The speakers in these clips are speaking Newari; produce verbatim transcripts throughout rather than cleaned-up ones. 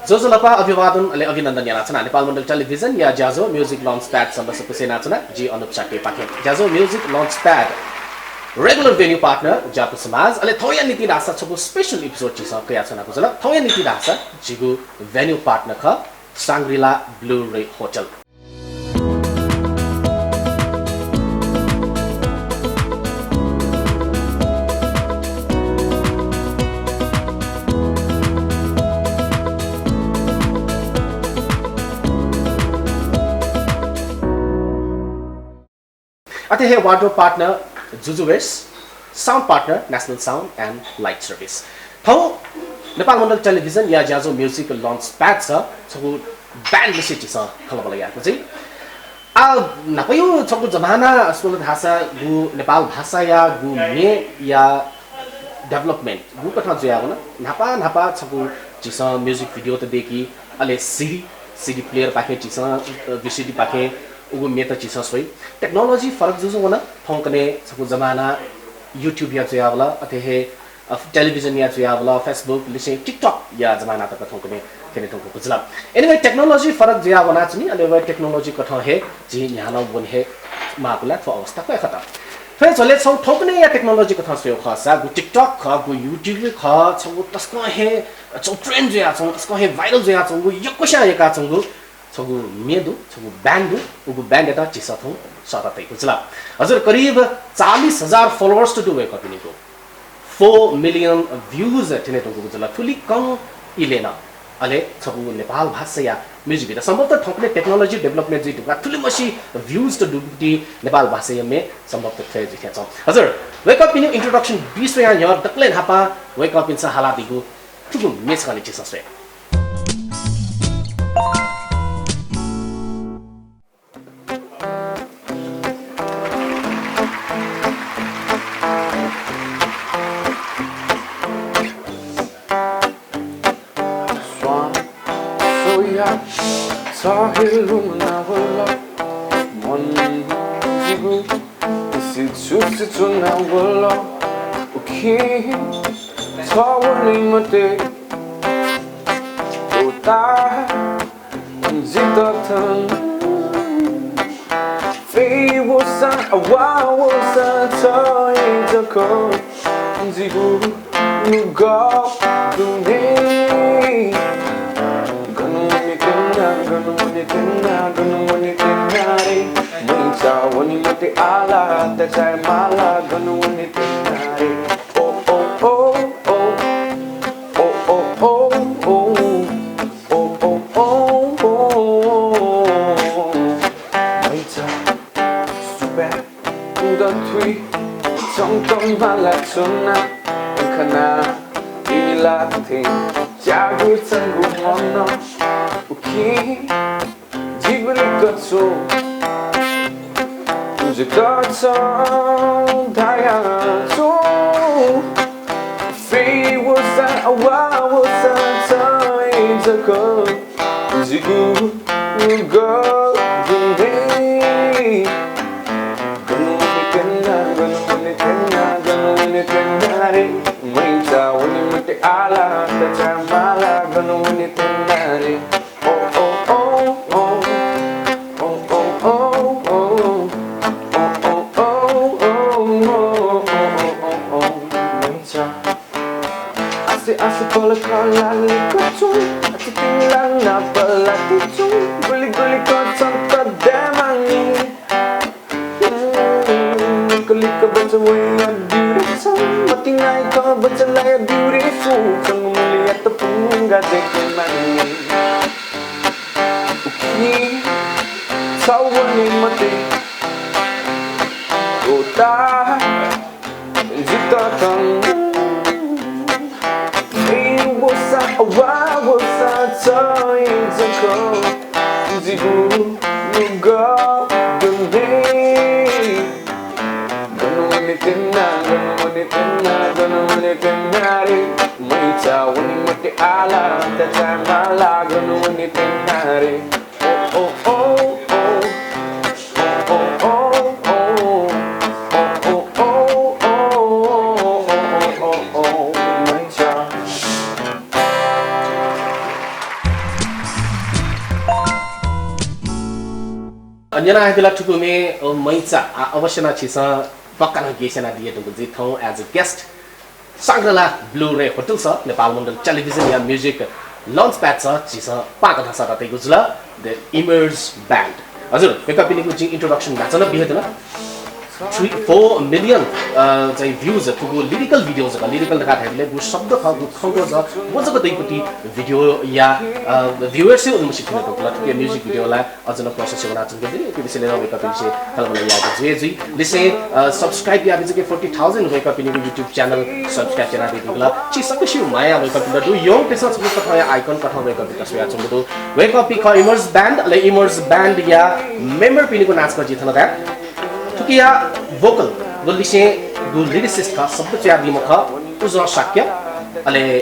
ज्वजलपा, अभिवादन, अले अभिनन्दन यानाच्वना नेपाल मण्डल टेलिभिजनया ज्याझ्वः Music Launchpad सन्दर्शक यानाच्वना जि अनुप शाक्यपाखें। ज्याझ्वः Music Launchpad regular venue partner Jyapu समाज, अले थौंया निंतिं धाःसा छगू special episode झीसं कयाच्वनागु जुल। थौंया निंतिं धाःसा झीगु venue partner खः Shangri-La Blu-ray Hotel। अथे हे wardrobe partner जुजुवेस, sound partner National Sound and Light Service। थौं नेपाल मण्डल टेलिभिजनया ज्याझ्वः Music Launchpad-स छगू band लिसे झीसं खँल्हाबल्हा यायेगु जुइ। आ, न्हापाया छगू जमाना स्वल धाःसा गु नेपाल भाषाया गु म्येया development गुकथं जुयावन, न्हापा न्हापा छगू झीसं music video त दय्की, अले CD, CD player पाखें झीसं, अ, VCD पाखें उगु म्ये त झीसं स्वइ। Technology फरक जुजुवन, थौंकन्हय् छगू जमाना YouTube-या जुयावल, अथे हे, अ, टेलिभिजनया जुयावल, Facebook लिसे TikTok-या जमाना तक थौंकन्हय् थ्यने धुंकूगु जुल। Anyway, technology फरक जुयावनाच्वनी, अले व technology कथं हे झी न्ह्यानावन हे माःगु ला थ्व अवस्था कयाकत। थ्व झ्वलय् छगू थौंकन्हय्‌या technology कथं स्वयेगु खःसा, गु TikTok खः, गु YouTube खः, छगू तसकं हे छगू trend जुयाच्वंगु, तसकं हे viral जुयाच्वंगु, यक्वस्यां यय्काच्वंगु छगू म्ये दु, छगू band दु, उगु band-यात झीसं थौं सःता तइगु जुल। हजुर, करिब चालिस हजार followers त दु वय्कःपिनिगु। Four million views थ्यने धुंकूगु जुल थुलि कम इलय् नं। अले छगू नेपाल भाषाया music video, सम्भवतः थौंकन्हय् technology development जुइ धुंकाः थुलिमछि views त दुगुति नेपाल भाषाया म्ये सम्भवतः थ्व हे जुइ थें च्वं। हजुर, वय्कःपिनिगु introduction बी स्वयां न्ह्यः दकलय् न्हापां वय्कःपिन्सं हालादीगु थुगु म्ये छकः नं झीसं स्वये। स्वां स्वयाः छ हे लुमनावल मन जिगु सिचुसि च्वनावल उखे छ वने मते उता जितः थन। फे वःसा, वा वःसा, छहे जक जिगु नुगः दुने। गन वने त्यना, गन वने त्यना, गन वने त्यना रे। मैचा वने मते आला, तचाय् माला, गन वने त्यना रे। ओ, ओ, ओ, ओ। ओ, ओ, ओ, ओ। ओ, ओ, ओ, ओ। मैचा सुपे उदा थुइ चंकं माला च्वना खना इमिला थें च्यागु चंगु मन उखे जिगु लिक्क च्वं जितः छं धयाच्वं। फे वःसा, वा वःसा, छहे जक जिगु नुगः दुने। गन वने त्यना, गन वने त्यना, गन वने त्यना रे। मैचा वने मते आला, तचाय् माला, गन वने त्यना रे। ओ, ओ, ओ, ओ। ओ, ओ, ओ, ओ। ओ, ओ, ओ, ओ। मैचा आसे आसे पलख लालिक च्वं, अतिथिं लानाप लाति च्वं, गुलि गुलि कथं त दयेमानि। हम्म, लिक्क लिक्क बचय् वया ब्यूरे छं, मतिनाय् खः बचय् लाया ब्यूरे छं, छंगु मुलियात पुंगा दयेकेमानि। उखे छ वने मते उता जितः थन। फे वःसा, वा वःसा, छहे जक जिगु नुगः दुने। गन वने त्यना, गन वने त्यना, गन वने त्यना रे। मैचा वने मते आला, तचाय् माला, गन वने त्यना रे। ओ, ओ, ओ, ओ। ओ, ओ, ओ, ओ। मैचा। न्यना हे दिला थुकुमे, अ, मैचा, आ, अवश्य नं छिसं पक्का नं guess यानादिया धुंकल जुइ थौं as a guest। साङ्ग्रला ब्लु रे होटल स, नेपाल मण्डल टेलिभिजन या music launch pad स, छिसं पाक धसा तैगु जुल, The Emerge Band। हजुर, वय्कःपिनिगु जिं introduction न्हाचः नं बियादिल। Three, four million, अ, चाहिँ views, थुगु lyrical video जक, lyrical धकाः धाइबलय् गु शब्द खः, गु खंगु ज, व जक दैपति video या, अ, viewers हे उन्मुसित थें दु। थुकिया music video ला अझ नं process वनाच्वंगु दु। इपिं विषयलय् नं वय्कःपिनिसे थलमल यायेगु जुइ जुइ। लिसें, अ, subscribe याःपिं जक forty thousand वय्कःपिनिगु YouTube channel subscribe यानादीगु दु। छि सकसिगु माया वय्कःपिन्त दु। यंकेसं छगू कथंया icon कथं वय्कःपिन्त स्वयाच्वंगु दु। वय्कःपिं खः Emerge Band, अले Emerge Band या member पिनिगु नां छकः जिं थन धाये। थुकिया vocal व लिसें गु lyricist खः, शब्द च्वयादीम्ह खः उजं शाक्य। अले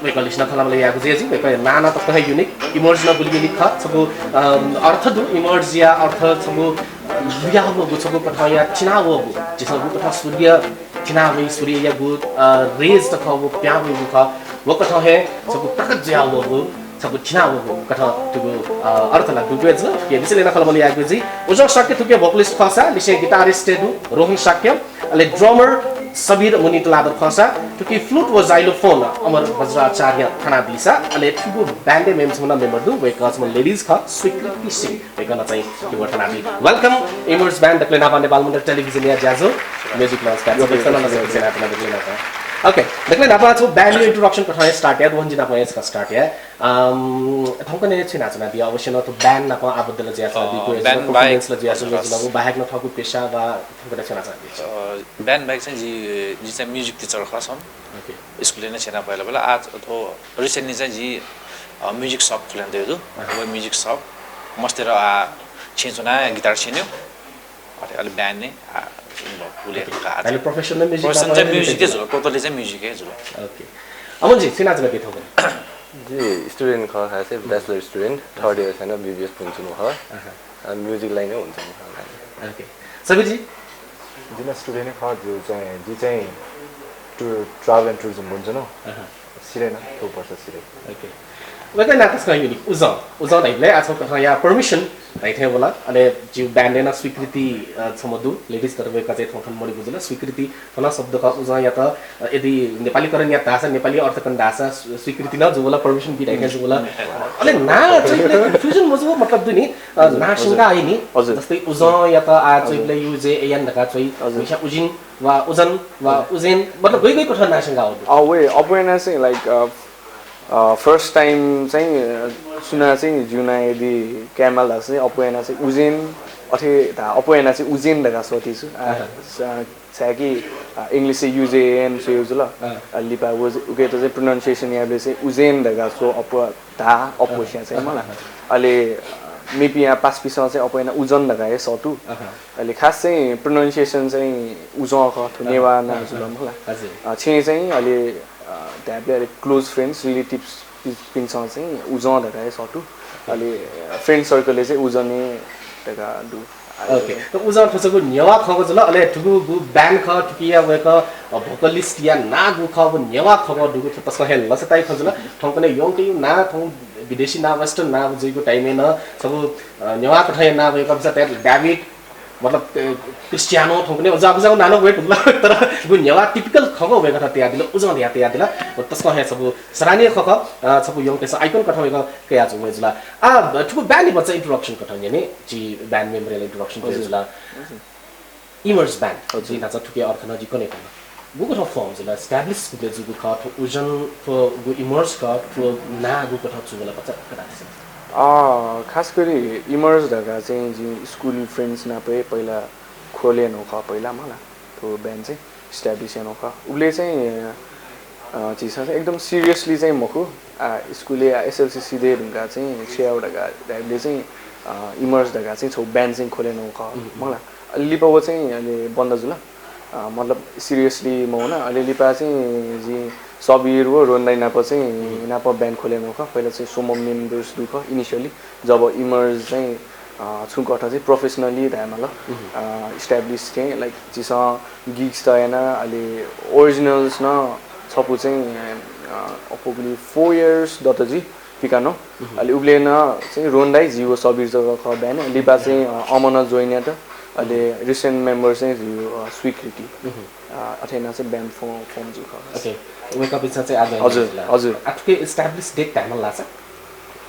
वय्कःलिसे नं थलमल यायेगु जुइ जुइ, वय्कःया नां नं तकं हे unique, Emerge नं गुलि unique खः। छगू, अ, अर्थ दु, Emerge या अर्थ छगू, अ, लुयावःगु, छगू कथंया थिनावःगु, झीसं गु कथं सूर्य थिनावइ, सूर्यया गु, अ, rays तक व पिहां वइगु खः, व कथं हे छगू प्रकट जुयावःगु, छगू थिनावःगु कथं थुगु, अ, अर्थ ला दुगु हे जुल। थुकिया विषयलय् नं थलमल यायेगु जुइ। उजं शाक्य थुकिया vocalist खःसा, लिसें guitarist हे दु रोहन शाक्य, अले drummer सबिर मुनि तुलाधर खःसा, थुकी flute व xylophone अमर वज्राचार्य थनादीसा, अले थुगु band या मेम्ह छम्ह नं member दु, वय्कः छम्ह ladies खः, स्वीकृति सिंह। वय्कलं चाहिँ keyboard थनादी। Welcome, Emerge Band, दकलय् न्हापां नेपाल मण्डल टेलिभिजन या ज्याझ्वः, music launch pad। OK, दकलय् न्हापां छगू band या introduction कथं हे start याये, रोहन जी नाप हे छकः start याये। अम, थौंकन्हय् छु यानाच्वनादिया, अवश्य नं थ्व band नाप आबद्ध ला जुयाच्वनादीगु, अ, band बाहेक, performance ला जुयाच्वंगु, हजुर, हजुर। व बाहेक नं थःगु पेसा वा थौंकन्हय् छु यानाच्वनादिया? अ, band बाहेक चाहिँ जि, जि चाहिँ music teacher खः छम्ह। OK। स्कुलय् नं छेँ नं पहिला पहिला। आ, थ्व recently चाहिँ जि, अ, music shop खुले यानातयागु दु। अँ। व music shop मस्तय्त आ छेँ च्वना guitar छेँ न्यू। अले, अले band नं, आ, involve हुले OK। का। अले professional music professional मा चाहिँ पढे music हे जुल, totally चाहिँ music हे जुल। OK। अमन जी, छु यानाच्वनादिया थौंकन्हय्? जि student खः, खासै bachelor student, third year छेँ नं BBS पुन्चुनु खः। अहँ। आ, music line हे हुन्चुनु खः। OK। सबिर जी? जि नं student हे खः, जि चाहिँ, जि चाहिँ tour, travel and tourism पुन्चुनु। अहँ। सिधे नं, थ्व वर्ष सिधे। OK। वय्कःया नां तसकं unique, उजं। उजं धाइबलय् आ छगू कथंया permission धाइथें वल। अले जिगु band य् नं स्वीकृति, अ, छम्ह दु, ladies, तर वय्कः चाहिँ थौं थन मदुगु जुल। स्वीकृति थन शब्द खः, उजंयात, अ, यदि नेपालीकरण यात धाःसा, नेपाली अर्थ कन धाःसा स्वी-, स्वीकृति नं जू वल, permission बी धाइथें जू वल। अले नां च्वइबलय् confusion मजू, मतलब दु नि, अ, हजुर, नां हजुर। शंका हे नि। हजुर। जस्तै उजंयात आ हजुर। च्वइबलय् U J A N धकाः च्वइ, हजुर। मिसा उजिन वा उजन वा हजुर। उजेन, मतलब गय् गय् कथं नां शंका हो। अ, वे, अप्वः याना चाहिँ, like, अ, अ, first time चाहिँ, अ, सुनां चाहिँ जिगु नां यदि कायेमाल धाःसा चाहिँ अप्वः याना चाहिँ उजेन, अथे धा, अप्वः याना चाहिँ उजेन धकाः स्वःति छु। आ, अहँ। स-, छाय्कि, आ, English य् U J A N स्वयागु जुल। अँ। आ, लिपा व-, उकियात चाहिँ pronunciation यायेबलय् चाहिँ उजेन धकाः स्वः अप्वः धा, अप्वः अँ। स्यां चाहिँ मला। अँ। अले, आ, मेपिं आ पासापिसं चाहिँ अप्वः याना उजन धकाः हे स्वःतु। अँ। अले खास चाहिँ pronunciation चाहिँ उजं खः, थ्व अँ। नेवाः नां अँ। जुल मला। हजुर। आ, छेँ चाहिँ अले, आ, धायेबलय् अले close friends, relatives पि-, पिन्सं चाहिँ उजं धकाः हे स्वःतु। OK। अले, आ, friend circle य् चाहिँ उजने धकाः दु। OK। त उजं थ्व छगू नेवाः खँग्वः जुल, अले थुगु गु band खः, थुकिया वय्कः, अ, vocalist या नां गु खः, व नेवाः खँग्वः दुगु थ्व तसकं हे लसताइ खँ जुल। थौंकन्हय् यंकेगु नां, थौं विदेशी नां, western नां जुइगु time य् नं छगू, अ, नेवाः कथंया नां वय्कः बिचाः तया David, मतलब, अ, Cristiano, थौंकन्हय् अज्याःगु नां नं वय्कः जुल, तर गु नेवाः typical खँग्वः वय्कलं तयादिल, उजं धयाः तयादिल। व तसकं हे छगू सराहनीय खँ खः, अ, छगू यंकेसं icon कथं वय्कः कयाच्वंगु जुल। आ, थुगु band या भचा introduction कथं न्यने, जि band member या introduction हजुर। जुल। हजुर। Emerge Band, हजुर। जि न्हाचः थुकिया अर्थ नं जि कने खन। गुगु थ्व form जुल, establish गुबलय् जूगु खः, थ्व उजं, थ्व गु Emerge खः, थ्व नां गुगु थ्व चूगु ला भचा कथं धाःसा। अ, खास गरी Emerge धकाः चाहिँ जि school friends नाप हे पहिला खोले नं खः पहिला मला। थ्व band चाहिँ establish यानागु खः। उबलय् चाहिँ, अ, झीसं चाहिँ एकदम seriously चाहिँ मखु। आ, school य्, आ, S L C सिधये धुंकाः चाहिँ छु याये धकाः धायेबलय् चाहिँ, अ, Emerge धकाः चाहिँ छगू band चाहिँ खोले यानागु खः, हम्म। मला। अले लिपा व चाहिँ अले बन्द जुल। अ, मतलब seriously मवन। अले लिपा चाहिँ जि सबिर व रोहन दाइ नाप चाहिँ हम्म। नाप band खोले यानागु खः। पहिला चाहिँ स्वम्ह members दु खः initially। जब Emerge चाहिँ, अ, छुं कथं चाहिँ professionally धायेमाल, अ, establish चाहिँ, like, झीसं gigs त याना, अले originals नं छपु चाहिँ, अ, अप्वः गुलि four years दत जि, पिकानो। अले उबलें नं चाहिँ रोहन दाइ, जि व सबिर जक खः band। लिपा चाहिँ, अ, अमन join यात। अले recent member चाहिँ जि व, अ, स्वीकृति। अ, अथे याना चाहिँ band form, form जुइ खः। OK। वय्‌कःपिन्सं चाहिँ आः join हजुर, यात। हजुर। आ, थुके establish date धायेमाल धाःसा?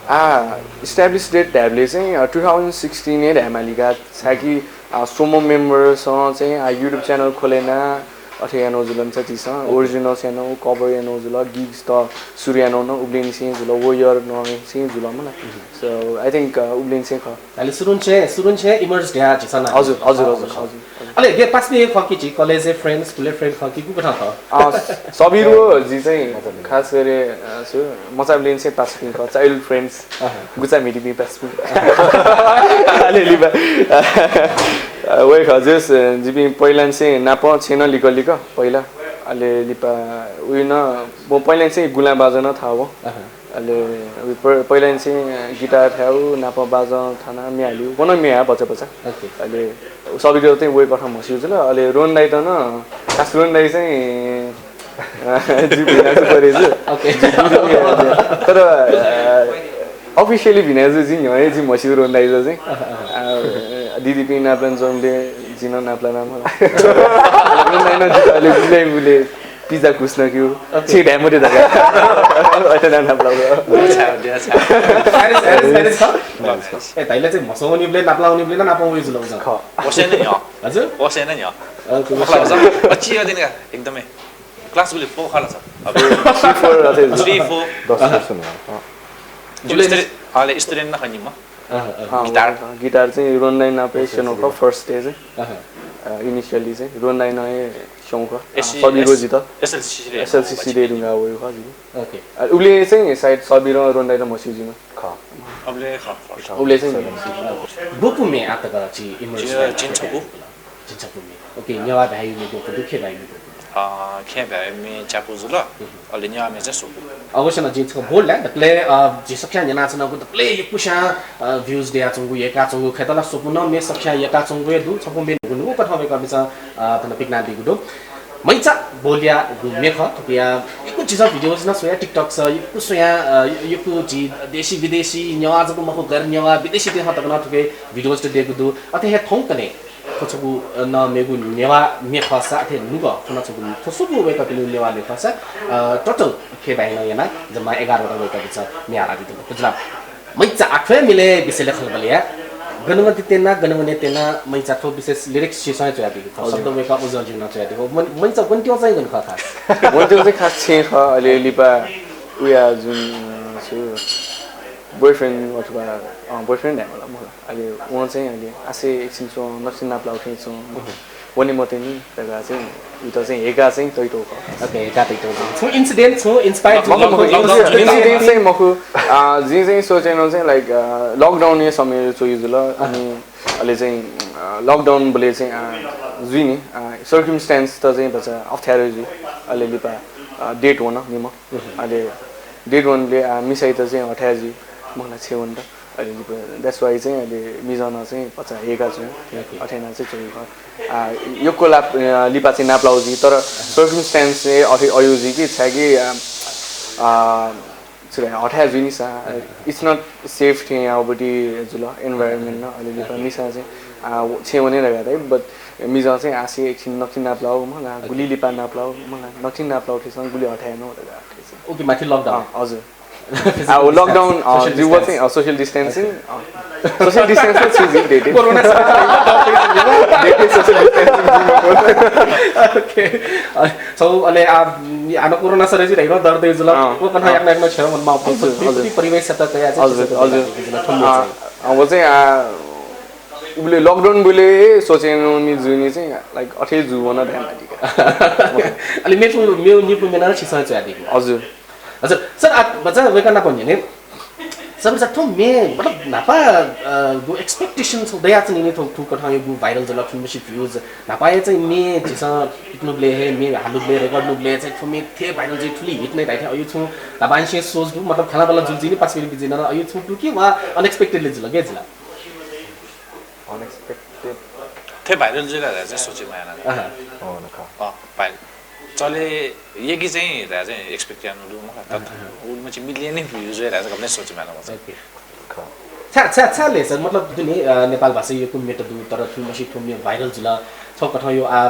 आ, establish date धायेबलय् चाहिँ, अ, two thousand sixteen हे धायेमालिका, छाय्‌कि, अ, स्वम्ह member सं चाहिँ, अ, YouTube channel खोले याना, अथे यानागु जुल नि झीसं। OK। Originals यानागु, cover यानागु जुल, gigs त सुरु यानागु नं उबलेंनिसें जुल, व year नं निसें जुल मला। So, I think, अ, उबलेंनिसें खः। अले सुरुनिसें, सुरुनिसें emerge धया झीसं ना। हजुर, हजुर, हजुर, हजुर। अले हे पासापिं हे खः कि झी college friends, school friend खः कि गुकथं खः? अ, सबिर व जि चाहिँ खास गरी, अ, छु, मचाबलेंनिसें पासापिं खः, childhood friends। अहँ। गुचा म्हितीपिं पासापिं। अले लिपा, अ, वय्‌कः हजुर, जिपिं पहिलानिसें नाप छेँ नं लिकलिक पहिला। अले लिपा उइ नं, म पहिलानिसें गुँला बाजं नं थाः वः। अहँ। अले उइ प-, पहिलानिसें guitar थायेगु, नाप बाजं थाना म्ये हालेगु, व नं म्ये हाये भचा भचा। OK। अले सबिर चाहिँ वय्‌कथं म्हस्यू जुल। अले रोहन दाइत नं, खास रोहन दाइ चाहिँ, अ, जि भिनाजु परे जु। OK। तर, अ, officially भिनाजु जि न्ह्यः हे जि म्हस्यू रोहन दाइ चाहिँ। अ, दिदीपिं नापलानाच्वंबलय् जि नं नापलाना मला। रोहन दाइ नं जितः अले गुले गुले pizza कुछ नं क्यू। OK। छेँ धाये मते धकाः। अथे याना नापलाउ। अच्छा, अच्छा। Serious, serious, serious खः? ए, धाइले चाहिँ म्हस्यू वनीबलय्, नापलानाबलय् नं नाप वइ जुल उजं। खः। वसें नं न्ह्यः। हजुर? वसें नं न्ह्यः। OK, मखु ला वसें। उजं, अ, चिया दिनका, एकदमै। Class गुलि four खः ला छ? अब three four अथे। Three four। दस वर्ष न्ह्यः। अँ। Student, अले student नं खः नि म। अँ, अँ। अँ, guitar। Guitar चाहिँ रोहन दाइ नाप हे स्यनागु खः first day चाहिँ। अँ। अ, initially चाहिँ रोहन दाइ नं हे स्यंगु खः। अ, एससी, सबिर व जित। एसएलसी दयेधुंकाः वःगु खः जिं। OK। अ, उबलें चाहिँ सायद सबिर व रोहन दाइ नं म्हस्यू जिं। खः। अबलय् खः। उबलें चाहिँ। गुपु म्ये आःतक झी emerge झिंछपु। झिंछपु म्ये। OK, नेवाः भाय् म्ये गुपु दु, खय् भाय् म्ये गुपु दु? अ, खय् भाय् म्ये च्यापु जुल, अले नेवाः म्ये चाहिँ स्वपु। अवश्य नं जिं छकः बोल ला, दकलय्, अ, झी सकसियां न्यनाच्वनागु दकलय् यक्वस्यां, अ, views दयाच्वंगु, यय्काच्वंगु खय्त ला स्वपु नं म्ये सकसियां यय्काच्वंगु हे दु, छपु म्ये न्हूगु न्हूगु कथं वय्कःपिन्सं, अ, थन पिकनादीगु दु। मैचा बोलया म्ये खः, थुकिया यक्व झीसं videos नं स्वया, TikTok स यक्व स्वया, अ, यक्व झी देशी विदेशी, नेवाः जक मखु, गैर नेवाः, विदेशीतय्सं तक नं थुके videos त दयेकूगु दु। अथे हे थौंकन्हय् थ्व छगू, अ, नं मेगु नेवाः म्ये खःसा अथे नुगः थन छगू थ्व स्वपु वय्कःपिनिगु नेवाः म्ये खःसा, अ, total खय् भाय् नं यानाः जम्मा एघारवटा वय्कःपिन्सं म्ये हालादीगु दु। बुझला? मैचा आः थ्व म्येया विषयलय् खँल्हाबल्हा याये। गन वने त्यना, गन वने त्यना, मैचा थ्व विशेष lyrics झीसं हे च्वयादीगु खः। हजुर। शब्द वय्कः उजं जिं नं च्वयादीगु। मन-, मैचा वनेत्यंगु चाहिँ गन खः खास? वनेत्यंगु चाहिँ खास छेँ खः, अले लिपा उया जुन, अ, छु, boyfriend अथवा, अ, boyfriend धायेमाल मला। अले वं चाहिँ अले आसे एकछिन च्वँ, नकतिनि नापलाःगु थें च्वँ। वने मते नि धकाः चाहिँ उइत चाहिँ हेकाः चाहिँ तइतःगु खः। OK, हेकाः तइतःगु। छुं incident, छुं inspire, छुं मखु, मखु, incident चाहिँ मखु। अ, जिं चाहिँ सोचेन चाहिँ, like, अ, lockdown या समय च्वइ जुल। अनि अले चाहिँ, अ, lockdown बलय् चाहिँ, अ, जुइ नि, अ, circumstance त चाहिँ भचा अप्ठ्यारो जुइ। अले लिपा, अ, date वन निम्ह। अले date वनबलय्, अ, मिसाइत चाहिँ हथाय् जुइ, मला छेँ वनेत। अले लिपा that's why चाहिँ अले मिजं नं चाहिँ भचा हेकाः च्वं। OK। अथे यानाः चाहिँ च्वंगु खः। आ, यक्व ला, अ, लिपा चाहिँ नापलाःगु जुइ, तर circumstance चाहिँ अथे अय् जुइ कि छाय्कि, अ, अ, छु धाये, हथाय् जुइ नि सा, it's not safe थें याःगु जुल environment नं। अले लिपा OK। मिसां चाहिँ, अ, छेँ वने धकाः धाइ, but मिजं चाहिँ आसे एकछिन नकतिनि नापलाःगु मला, OK। गुलि लिपा नापलाःगु मला, नकतिनि नापलाःगु थें च्वं, गुलि हथाय् नं धकाः धाइ। OK, माथि lockdown। अँ, हजुर। आ, व lockdown, अ, social जिउ व distance। चाहिँ, अ, social distancing, अ, social distance नं छु जिउ date। कोरोना स-, date social distancing जिउ। OK। अ, छौ, अले आ, आन कोरोना सरे जुइ धइगु दर दइ जुल। अँ, व कथं अँ। याकनं याकनं छेँ वनेमाः। हजुर, हजुर। परिवेश त कया चाहिँ हजुर, हजुर। अ, अ, व चाहिँ, आ, उबलय् lockdown बलय् सोचेन नि जुइ नि चाहिँ, like, अथे जू वन धायेमाः। OK। अले मेपु, मेउ निपु म्ये नं छिसं च्वयादीगु। हजुर। हजुर, सर, आ, भचा वय्कः नाप न्ह्यःने। सर, भचा थ्व म्ये, मतलब, न्हापा, अ, गु expectation छौ दयाच्वनी नि थ्व, थुकथंयागु viral जुल, थुलिमछि views। न्हापाया चाहिँ म्ये झीसं पिकनुबलय् हे, म्ये हालुबलय्, record नुबलय् चाहिँ थ्व म्ये थें viral जुइ, थुलि hit नइ धाइथें अय् छुं न्हापांनिसें सोच दु, मतलब, खँल्हाबल्हा जुल जुइ नि पासापिनि बिचय् नं, अय् छुं दु कि वा unexpectedly जुल, गय् जुल? Unexpected। थें viral जुइ ला धकाः चाहिँ सोचे मयाना। अहँ। अँ, नखः। अँ, viral। चले यकि चाहिँ धाये चाहिँ expect याना दु मला। तर उलमा चाहिँ million नै views वये धाये चाहिँ गबलें सोचे माना मचा। OK। छाय् छाय् छाय् ले सर, मतलब दुने नेपाल भाषा यक्व म्ये त दु, तर थुमसी थ्व म्ये viral जुल। छौ कथं यो आ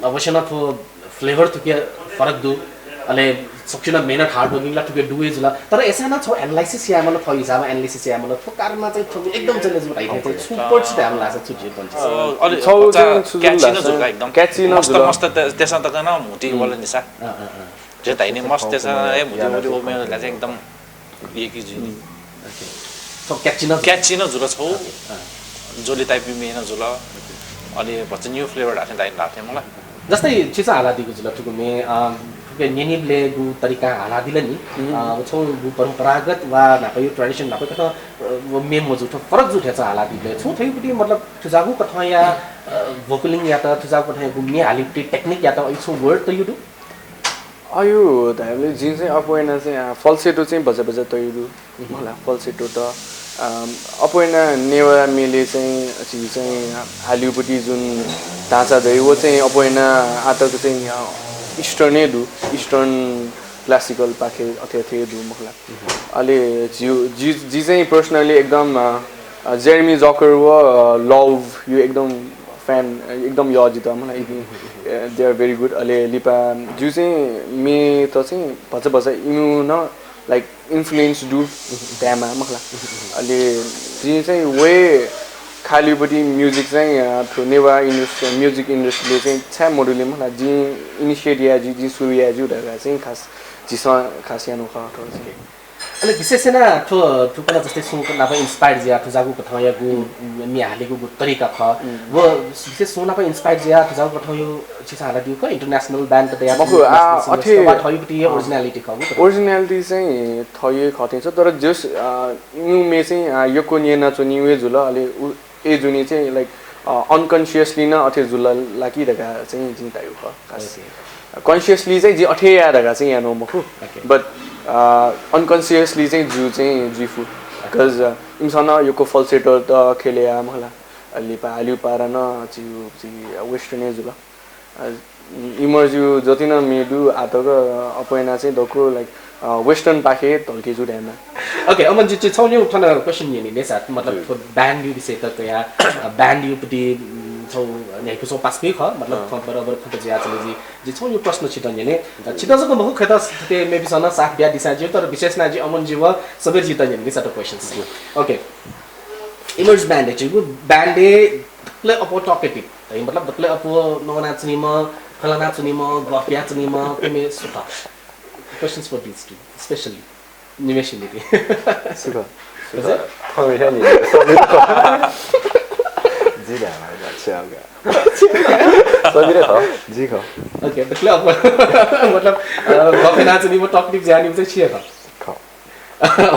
अवश्य न थ्व flavor थुके फरक दु। अले सक्सिन मेहनत hard working ला थुके दुवे जुल। तर ऐसा न छौ analysis या मतलब थौ हिसाब analysis या मतलब थ्व कारणमा चाहिँ थ्व एकदम चले जुल। छु पर्छ त हमला छु जे बन्छ। अले छौ चाहिँ छु catchy न जुल एकदम। Catchy न मस्त जुल। मस्त तेसा तक न मुटी वल निसा। जे ताइने मस्त तेसा ए मुटी मुटी ओ मेला चाहिँ एकदम यकि जुल। OK। छौ catchy न catchy न जुल छौ। जोली type म्ये न जुल। अले भचा new flavor धाथे दाइन धाथे मला। जस्तै छिसं हालादीगु जुल थुगु म्ये, अ, थुके न्यनीबले गु तरिका हालादिल नि, अ, छौ गु परम्परागत वा न्हापा यो tradition न्हापा कथं, अ, व म्ये मजू थ्व फरक जू थेचा हालादीबले छौ थैपटी मतलब थुजागु कथं या, अ, vocalling यात थुजागु कथं या गु म्ये हालिपटी technique यात अयु छौ word त यु दु? अयु धाइबले जिं चाहिँ अप्वयना चाहिँ, अ, falsetto चाहिँ भचा भचा तयु दु। मला falsetto त, अ, अप्वयना नेवा म्येले चाहिँ झी चाहिँ हालिउपटी जुन ढाँचा दइ व चाहिँ अप्वयना आतक चाहिँ, अ, Eastern नै दु, Eastern classical पाखे अथे अथे दु मखला। अले जि, जि, जि चाहिँ personally एकदम, अ, अ, Jeremy Zucker व, अ, Love यु एकदम fan, एकदम यः जित मला, they are very good। अले लिपा जु चाहिँ म्ये त चाहिँ भचा भचा इमु न like influence दु धायेमा मखला। अले जिं चाहिँ वे खालिपटी music चाहिँ, अ, थ्व नेवा industry, music industry ले चाहिँ छाय् मदुले मखला, जिं initiate या जु, जिं सुरु या जु धका चाहिँ खास झीसं खास यानु खः थ्व चाहिँ। अले विशेष याना थ्व, थुकला जस्तै सुं नाप inspire जुया थुजागु कथं यागु म्ये हालेगु गु तरिका खः। व विशेष सुं नाप inspire जुया थुजागु कथं यु छिसं हालादिउ खः, international band त दया मखु, आ, अथे वा थयुपटी originality खः गु। Originality चाहिँ थये खतें छ, तर जस, अ, इमु म्ये चाहिँ, अ, यक्व न्यना च्वनी वे जुल, अले उ, ए जुनि चाहिँ like, अ, unconsciously न अथे जुल लाकी धका चाहिँ जिं तायु खः खास। OK। Consciously चाहिँ जि अथे या धका चाहिँ यानो मखु। OK। But, अ, unconsciously चाहिँ जु चाहिँ जुइफु। OK। Cause, अ, इमसन यक्व falsetto त खेले या मखला। अले पा, अले पारा न जि, जि Western जुल। अ, इमर जु जति न म्ये दु आतक, अ, अप्वयना चाहिँ दक्व like, अ, Western पाखे धल्के जु धायेमा। OK, अमन जु चाहिँ छौ न्यू थन question यनि ने साथ, मतलब थ्व band यु विषय त कया, अ, band यु पति, उम, छौ न्यायपु छौ पास पि ख, मतलब थ्व बराबर खत जुया चले जि, जि छौ न्यू प्रश्न छित यनि, अ, छित जक मखु खत थते maybe सन साथ बिया दिसा जि, तर विशेष ना जि अमन जु व सबेर जित यनि साथ questions। OK। Emerge band चाहिँ गु band ले दकले अप्वः talkative है, मतलब दकले अप्वः नवना चुनिम, खलना चुनिम, गफ या चुनिम, कुमे सुख। Questions for these two, specially निमेश निति। सुख। सुख। थमेशा नि। जी दा, अच्छा होगा। सबिरे ख। जी ख। OK, दकले अप्वः मतलब, अ, गफ ना चुनिम, talkative जानिम चाहिँ छिया ख। ख।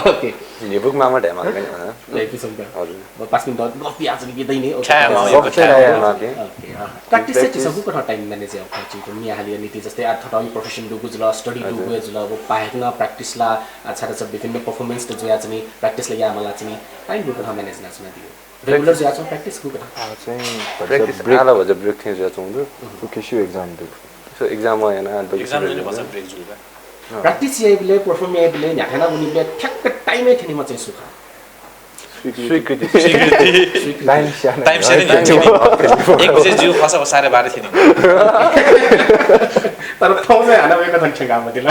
OK। न्हिबुक मामा ढ्यामा गन, अँ। ए, किसिम का। हजुर। ब पाँच मिनट बाद गफ या चुनिम कि दैने, OK। छ्या, म गफ छ्या, OK, अँ। Practice चाहिँ छिसं गुकथं time manage या खर्ची, त म्ये हालिया निति जस्तै आ थटाउ profession दुगु जुल, study दुगु जुल, व पाहेक न practice ला, आ छाता छ विभिन्न performance त जुया चुनि, practice ला या मला चुनि, time गुकथं manage ना चुना दियो। Regular जुया चुन practice गुकथं। आ चाहिँ practice break। आला भचा break थें जुया चुन दु। उकेशु exam दु। So exam याना दु। Exam जुनि भचा break जुल बा। Practice याइबले, perform याइबले, न्ह्याथाय् वनीबले ठ्याक्क time य् थ्यनीम्ह चाहिँ सु खः? स्वीकृति। स्वीकृति। Time स्याना। Time स्याना थ्यनी। एक बजे ज्यू खःसा व साढे बाह्र थ्यनी। तर थौं चाहिँ हानं वय्कः थन छ्यंका मदिल।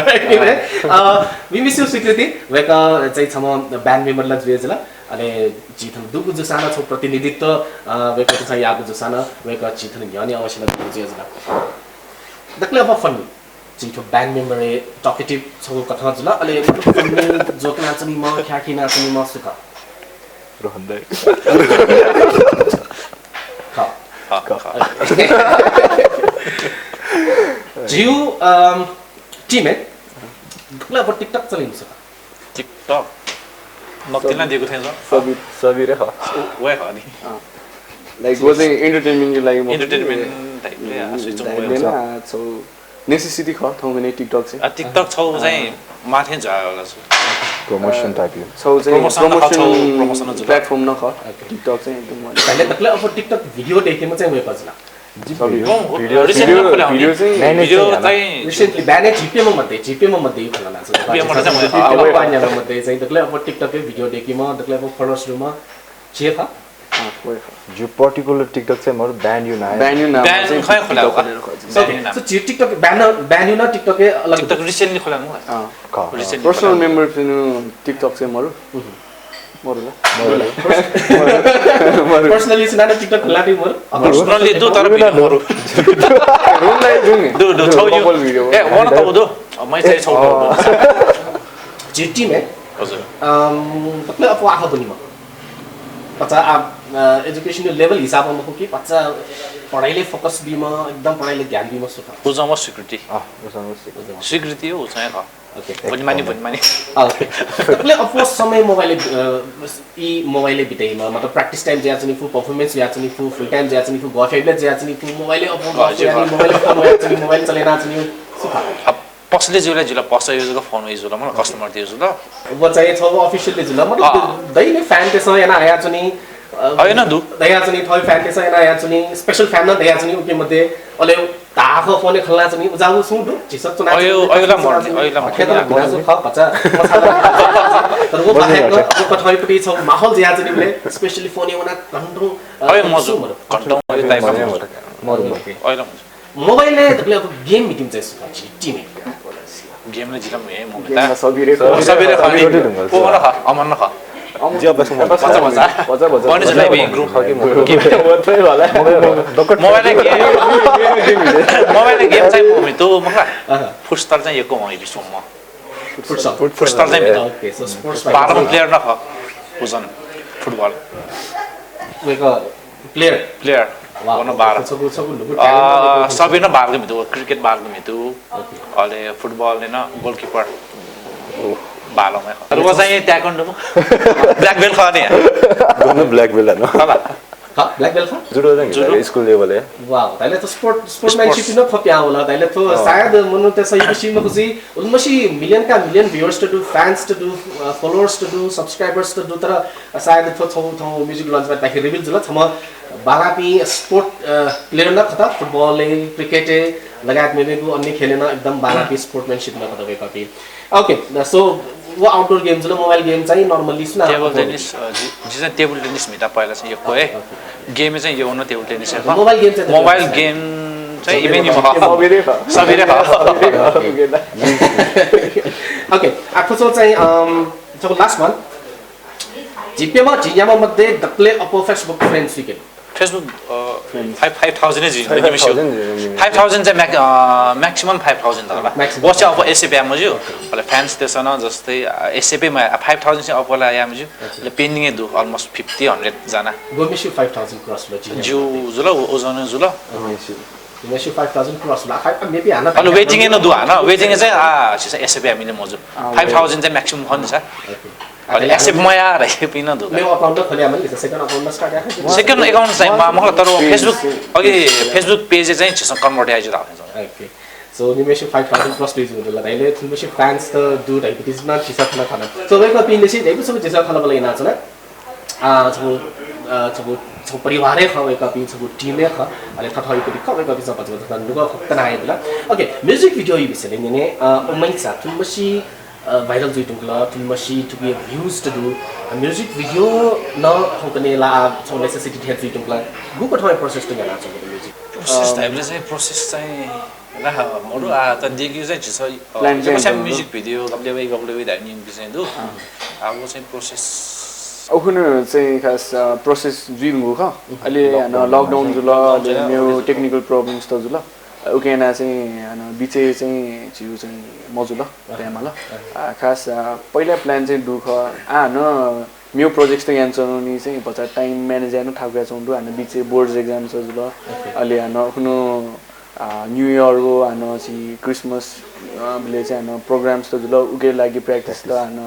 अ, we miss you स्वीकृति। वय्कः चाहिँ छम्ह band member ला जुया जुल। अले झी थन दुगु जूसां छौ प्रतिनिधित्व, अ, वय्कः चाहिँ याःगु जूसां वय्कः झी थन न्ह्यःने अवश्य ला दुगु जुया जुल। दकले अप्वः funny। झी थ्व band member हे talkative छगू कथं जुल, अले funny joke यानाच्वनीम्ह, ख्याखी यानाच्वनीम्ह सु खः? रोहन दाइ। खः। खः, खः। झीगु, अम, team हे दकले अप्वः TikTok चलेम्ह सु खः? TikTok। नकतिना दिगु थें छ। सबिर। सबिर हे खः। व हे खः नि। अँ। Like, व चाहिँ entertainment को लागि म entertainment type ले, आ, सुइचम type ले ना, छौ necessity खः, थौंकन्हय् TikTok चाहिँ। आ, TikTok छौ चाहिँ माथि ज्याला छु। Promotion type यो। छौ चाहिँ promotion न खः, छौ promotion promotion न जुल। Platform न खः। OK। TikTok चाहिँ एकदम। पहिले दकले अप्वः TikTok video देखेम्ह चाहिँ वय्कः जुल। जिप भिडियो, भिडियो, भिडियो चाहिँ भिडियो चाहिँ रिसेन्टली ब्यान झिप्येम्ह मध्ये, झिप्येम्ह मध्ये खला ना। झिप्येम्ह मध्ये चाहिँ मध्ये चाहिँ दकले अब TikTok ए भिडियो देकीम्ह, दकले अब फलोवर्स दुम्ह छे खः। जो पर्टिकुलर TikTok चाहिँ मरु ब्यान यु ना। ब्यान यु ना ब्यान चाहिँ खै खला। ओके। सो झी TikTok ब्यान, ब्यान यु ना TikTok ए अलग। TikTok रिसेन्टली खला ना। रिसेन्टली पर्सनल मेम्बर पिनु TikTok चाहिँ मरु। मरु ला। मरु। पर्सनली सुनाना TikTok लाटी मरु। पर्सनली दु तर पिनु मरु। रुन लाई दुंगे। दु दु छौ यु। ए वन त दु। मै चाहिँ छौ। झी टिम ए। हजुर। अम तकले अप्वः आखः दुनीम्ह। बच्चा आ एजुकेसन लेभल हिसाबमा मखु कि बच्चा पढाइले फोकस बीम्ह, एकदम पढाइले ध्यान बीम्ह सुख। उजम्ह स्वीकृति। अँ उजम्ह स्वीकृति। स्वीकृति हो उजम्ह। ओके। बुझ्मानी बुझ्मानी। ओके। तकले अप्वः समय मोबाइल ई मोबाइल बिताइम्ह मतलब प्र्याक्टिस टाइम ज्याचुनी फु, पर्फर्मेन्स ज्याचुनी फु, फुल टाइम ज्याचुनी फु, गफेबले ज्याचुनी फु, मोबाइल अप्वः ज्याचुनी मोबाइल फोन ज्याचुनी मोबाइल चलेनाचुनी सुख। पसले जुल जुल पस युज ग फोन युज जुल मतलब कस्टमर युज जुल। व चाहिँ छ अफिसियली जुल मतलब दैले फ्यान तेस याना आया चुनी। अयना दु। दया चुनी थय फ्यान तेस याना आया चुनी स्पेशल फ्यान न दया चुनी उके मध्ये अले ताख फोन खल्ला चुनी उजाउ सुं दु झिसक चुना अयो अयो ला मर्ने अयो ला मर्ने खेत ला बिना सु ख पचा। तर वो बाहेक न वो कठै पटी छ माहौल ज्या चुनी बले स्पेशली फोन याना घन्टौ अयो मजु घन्टौ अयो टाइम मरु अयो ला मजु। मोबाइल ने तकले अब गेम मिटिम चाहिँ सुका छि टिम है। गेम ने जितम है मोबाइल ता सबिरे सबिरे खानी। ओ न खा अमन न खा। जी अब सुमन बचा बचा बचा बचा बने चाहिँ बे ग्रुप खा के मोबाइल। मोबाइल ने गेम मोबाइल ने गेम चाहिँ मोमी तो मखा। फुटबल चाहिँ यक्व मोमी बिस्वम। फुटबल फुटबल चाहिँ मिता। ओके सो स्पोर्ट्स बारम प्लेयर न खा। उजन फुटबल। वेक प्लेयर प्लेयर वाह। वन बार छगु छगु नुगु आ, सबै न बार मितु क्रिकेट बार मितु। अले फुटबल ने न गोलकीपर बार में अरे वो चाहिँ ताइक्वान्डो ब्ल्याक बेल्ट खा ने। दोनों ब्ल्याक बेल्ट है ना। खला। खा ब्ल्याक बेल्ट खा। जुडो चाहिँ जुडो। स्कूल लेभल है। वाह ताइले तो स्पोर्ट स्पोर्ट्समैनशिप न खप्या होला ताइले तो शायद मनु ते सही किसिम खुशी उनमसी मिलियन का मिलियन व्यूअर्स तो दु फैंस तो दु फलोअर्स तो दु सब्सक्राइबर्स तो दु तर सायद थ्व छौ थौ म्युजिक लन्चमा ताकि रिभिल जुल छम बालापी स्पोर्ट प्लेयर न खत फुटबल क्रिकेट लगायत मेमेगु अन्य खेले न एकदम बालापी स्पोर्ट्समैनशिप न खत वेकपी। ओके सो वो आउटडोर गेम जुल मोबाइल गेम चाहिँ नर्मली सुना टेबल टेनिस जिजा टेबल टेनिस मिता पहिला चाहिँ यक्व है। गेम चाहिँ यो न टेबल टेनिस है। मोबाइल गेम चाहिँ मोबाइल गेम चाहिँ इभेन्ट सबिरे खा। सबिरे खा। ओके आखो चाहिँ छगू लास्ट वन। झिप्यम्ह झिंग्याम्ह मध्ये दकले अप्वः Facebook फ्रेन्ड सुइके दु? Facebook five five thousand जिं निमिस्यु। Five thousand चाहिँ maximum five thousand त होला। वसे अप्वः एसएपी या मज्यू। अले फ्यान्स तेसन जस्तै एसएपी मा five thousand चाहिँ अप्वः ला या मज्यू। अले पेन्डिङ दु almost fifty hundred जना। गोमिस्यु five thousand क्रस ल जिं। ज्यू जुल ओजन जुल। गोमिस्यु five thousand क्रस ल खाइ मेबी हाना। अले वेटिङ न दु हाना वेटिङ चाहिँ आ सिसा एसएपी या मिले मज्यू। Five thousand चाहिँ maximum खन सा। अले एक्सेप्ट मया रे पिन दु। मेरे अकाउन्ट खोले आमन लिसा सेकन्ड अकाउन्ट स्टार्ट या। सेकन्ड अकाउन्ट चाहिँ मा मखला तर Facebook अघि Facebook पेज चाहिँ छिसं कन्भर्ट या जुल। ओके सो निमेश five thousand क्रस पेज दु ला दाइले निमेश फ्यान्स त दु दाइ बिटिज न छिसा खना खना सो वेक पिन देसी दाइ सब छिसा खना बले ना चना। आ छगू छगू छगू परिवार है खा वेक पिन छगू टीम है खा। अले थथौ एक दिख वेक पिन सब छगू थन दुग खतना है दिला। ओके म्युजिक भिडियो यु बिसले ने उमेद सा तुमसी भाइरल जुइतुंकल, तुमसी थुकी भ्यूज त दु। म्युजिक भिडियो न हौकने ला छौ नेसेसिटी थें जुइतुंकल। गुक थौं प्रोसेस त याना छौ म्युजिक। प्रोसेस धाइबले चाहिँ प्रोसेस चाहिँ ला मरु आ त देगी चाहिँ छ। प्लान चाहिँ म्युजिक भिडियो गबले वइ गबले वइ धाइ नि चाहिँ दु। आ वो चाहिँ प्रोसेस अखुन चाहिँ खास प्रोसेस जुइलुंगु ख। अले लकडाउन जुल अले मेउ टेक्निकल प्रब्लम्स त जुल। उकेना चाहिँ बिचे चाहिँ झिउ चाहिँ मजुल। प्यामाल खास पहिला प्लान चाहिँ दुख आ न मेउ प्रोजेक्ट त यान चनौनी चाहिँ बच्चा टाइम म्यानेज यान थाकुया चौंदु हान बिचे बोर्ड्स एक्जाम छ जुल। अले हान हुनु न्यू इयर गो हान चाहिँ क्रिसमस बिले चाहिँ हान प्रोग्राम्स त जुल उके लागि प्र्याक्टिस त हान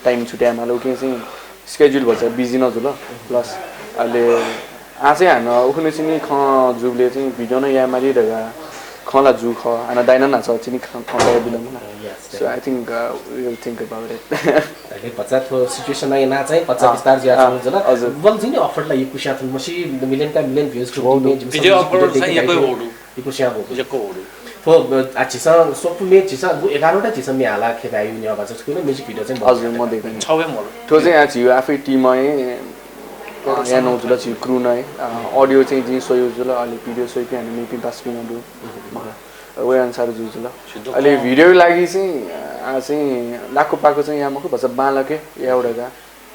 टाइम छुट्यामाल उके चाहिँ स्केड्युल भचा बिजी न जुल। प्लस अले आ चाहिँ हान उखुने चाहिँ नि खँ जुबले चाहिँ भिडियो न यामाली धगा ख खँ ला जू खः, हानं दाइनं न्हाचः चिनि खँ, खँ ला बिल मला। Yes, so I think, uh, we will think about it। OK, भचा थ्व situation याना चाहिँ भचा अँ, बिस्तार जुया अँ, जुल। हजुर। बल जिनि offer ला यक्व स्यां थुल मसी million का million views थ्व wow, मे जिमिसं video music offer video चाहिँ देखे यक्व दाइ। वःगु। यक्व स्यां वःगु। यक्व वःगु। थ्व, अ, आ, झीसं स्वपु मे झीसं गु एघारवटा झीसं म्ये हाला खेदायु नेवाः भाषा छुकिन music video चाहिँ हजुर, म देखेँ। छवे मोर। थ्व चाहिँ आ झीगु आफै team हे, अ, याना जुल झीगु crew न हे, अ, audio चाहिँ जिं स्वयु जुल, अले video स्वइपिं हानं मेपिं पासापिं नं दु। मला। वइ अनुसार जुइ जुल। सिद्ध अले कम। Video लागि चाहिँ, आ, चाहिँ लाकु पाकु चाहिँ या मखु, भचा बांलाक हे याउ धका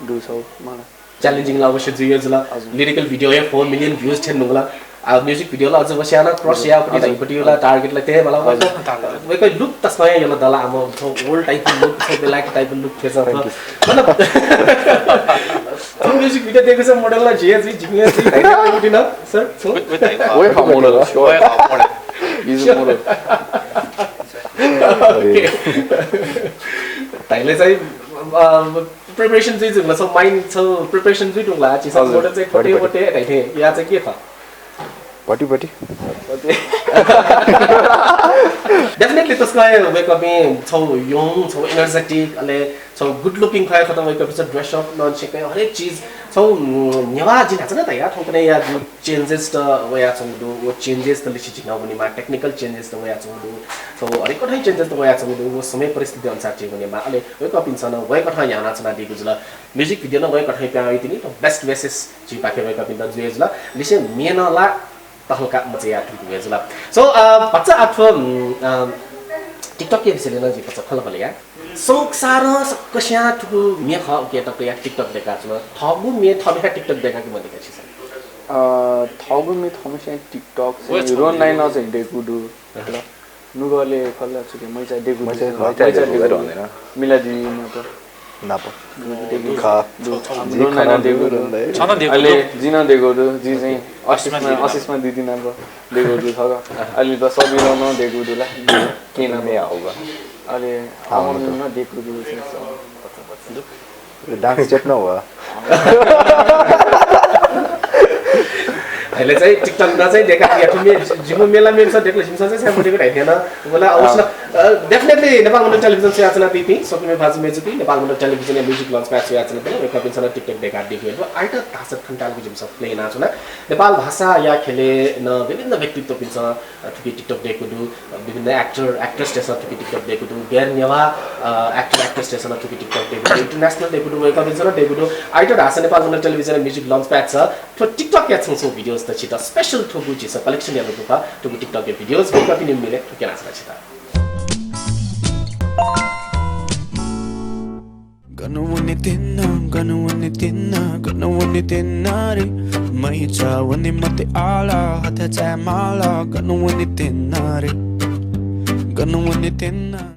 दु छौ, मला। Challenging ला अवश्य जुइ जुल। हजुर। Lyrical video हे four million views थ्यन नुगला। आ, music video ला अझ वस्याना crush हजुर। या पति हजुर। झैपति ला target ला ते मला। हजुर। वइक look तस्मा या यल दला आम छौ old type look, छौ black type look थे छ। Thank you। मतलब, छौ music video देखे छ model ला झिया झि झिंगे झि उठिन, sir, छौ। वइ, वइ type। वइ खः model। वइ खः model। He's a model। OK। ताइले चाहिँ, अ, preparation जुइ जुल, छौ mind, छौ preparation जुइ जुल, छि हजुर। Model चाहिँ पटे पटे ताइथे या चाहिँ के थ? पटी पटी। Definitely तस्मा हे वइकपिं छौ young, छौ energetic, अले छौ good looking खया खत वइकपिं छौ dress up न छिके हरेक चिज छौ, उम्, नेवाः जिं न्हाचः नं ताया थौंकन्हय् या changes त वयाच्वंगु दु, व changes त लिसे झिंगः वनेमा, technical changes त वयाच्वंगु दु, so हरेक कथं changes त वयाच्वंगु दु, व समय परिस्थिति अनुसार चाहिँ वनेमा। अले वय्‌कःपिन्सं नं वय्‌कथं यानाच्वनादीगु जुल। Music video नं वय्‌कथं पिहां वइतिनि, तो best wishes झीपाखें वय्‌कःपिन्त जुया जुल। लिसे म्ये नं ला तःधंकाः मचाया थुइके जुल। So, अ, भचा आः थ्व, उम्, अ, TikTok-या विषयलय् नं जिं भचा खँल्हाबल्हा याये। संसारं सकसियां थुगु म्ये खः उके तकया TikTok दय्‌काच्वन। थःगु म्ये थःम्हं TikTok दय्‌का कि मदय्‌का छिसं? अ, थःगु म्ये थःम्हं TikTok चाहिँ रोहन दाइनं चाहिँ दय्‌कूगु दु। नुगलय् खला छुके मैचा दय्‌कूगु दु। मैचा दय्‌कूगु दु। मिला दिदी नाप। नाप। दय्‌कूगु दु। खः। दु। रोहन दाइनं दय्‌कूगु दु। अले जिं नं दय्‌कूगु दु। जि चाहिँ आशिष्मा दिदी नाप दय्‌कूगु दु थःगु। अले बस सबिनं नं दय्‌कूगु दु ला। के नाम? अले आमनं दय्‌कूगु दु। Dance step नं व। अले चाहिँ TikTok नं चाहिँ दय्‌का या थुमि जिमि मेला मेमिसं दय्‌कल जिमिसं चाहिँ स्यां मदय्‌कल धाइ थें नं। वला अवश्य, अ, definitely नेपाल मण्डल टेलिभिजन स्वयाच्वनादीपिं, स्वकुमि भाजु मय्‌जुपिं, नेपाल मण्डल टेलिभिजनया music launch pad स्वयाच्वनादीपिं, वय्‌कःपिन्सं नं TikTok दय्‌कादीगु हे दु। आइतः धाःसा खन्तालगु जिमिसं play यानाच्वना। नेपाल भाषाया ख्यलय् नं विभिन्न व्यक्तित्वपिन्सं, अ, थुकी TikTok दय्‌कूगु दु। विभिन्न actor, actress-तय्‌सं थुकी TikTok दय्‌कूगु दु। गैर नेवाः, अ, actor, actress-तय्‌सं थुकी TikTok दय्‌कूगु दु। International दय्‌कूगु दु, वय्‌कःपिन्सं नं दय्‌कूगु दु। आइतः धाःसा नेपाल मण्डल टेलिभिजन music launch pad-य् थ्व TikTok-या छुं छुं videos त छित special थुगु झीसं collection यानागु खः, थुगु TikTok-या म्ये थुकी यानाच्वना छित। गन वने तेन्ना, गन वने तेन्ना, गन वने तेन्ना रे। मैचा वने मते आला, हथाचाय् माला, गन वने तेन्ना रे। गन वने तेन्ना,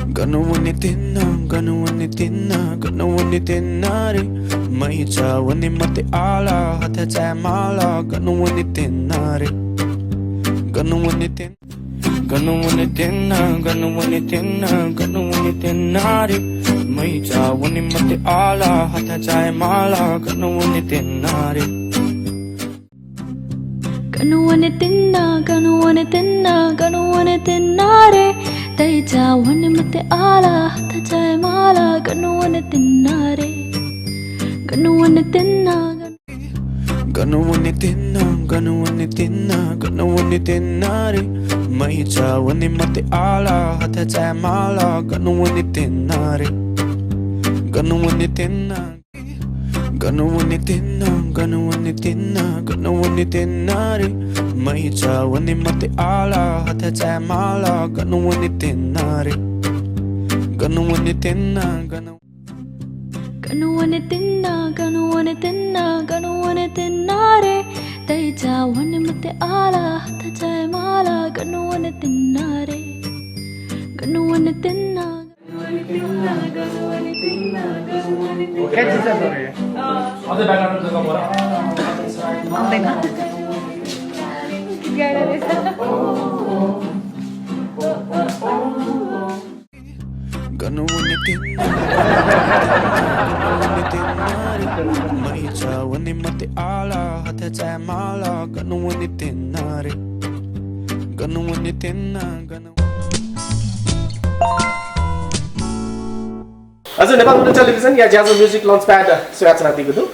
गन वने तेन्ना, गन वने तेन्ना, गन वने तेन्ना रे। मैचा वने मते आला, हथाचाय् माला, गन वने तेन्ना रे। गन वने तेन्ना। गन वने तेन्ना, गन वने तेन्ना, गन वने तेन्ना रे। मैचा वने मते आला, हथाचाय् माला, गन वने तेन्ना रे। गन वने तेन्ना, गन वने तेन्ना, गन वने तेन्ना रे। तैचा वने मते आला, हथाचाय् माला, गन वने तेन्ना रे। गन वने तेन्ना, गन गन वने तेन्ना, गन वने तेन्ना, गन वने तेन्ना रे। मैचा वने मते आला, हथाचाय् माला, गन वने तेन्ना रे। गन वने तेन्ना, गन वने तेन्ना, गन वने तेन्ना, गन वने तेन्ना रे। मैचा वने मते आला, हथाचाय् माला, गन वने तेन्ना रे। गन वने तेन्ना, गन गन वने तेन्ना, गन वने तेन्ना, गन वने तेन्ना रे। तैचा वने मते आला, हथाचाय् माला, गन वने तेन्ना रे। गन वने तेन्ना, गन वने तेन्ना, गन वने तेन्ना, गन वने तेन्ना। आउँदैन। गीत गाएर रहेछ। गन वने तेन्ना, गन वने तेन्ना रे। मैचा वने मते आला, हथाचाय् माला, गन वने तेन्ना रे। हजुर, नेपाल मोटो टेलिभिजन या ज्याझ्वः म्युजिक लन्च प्याड स्वयाच्वनादीगु दु।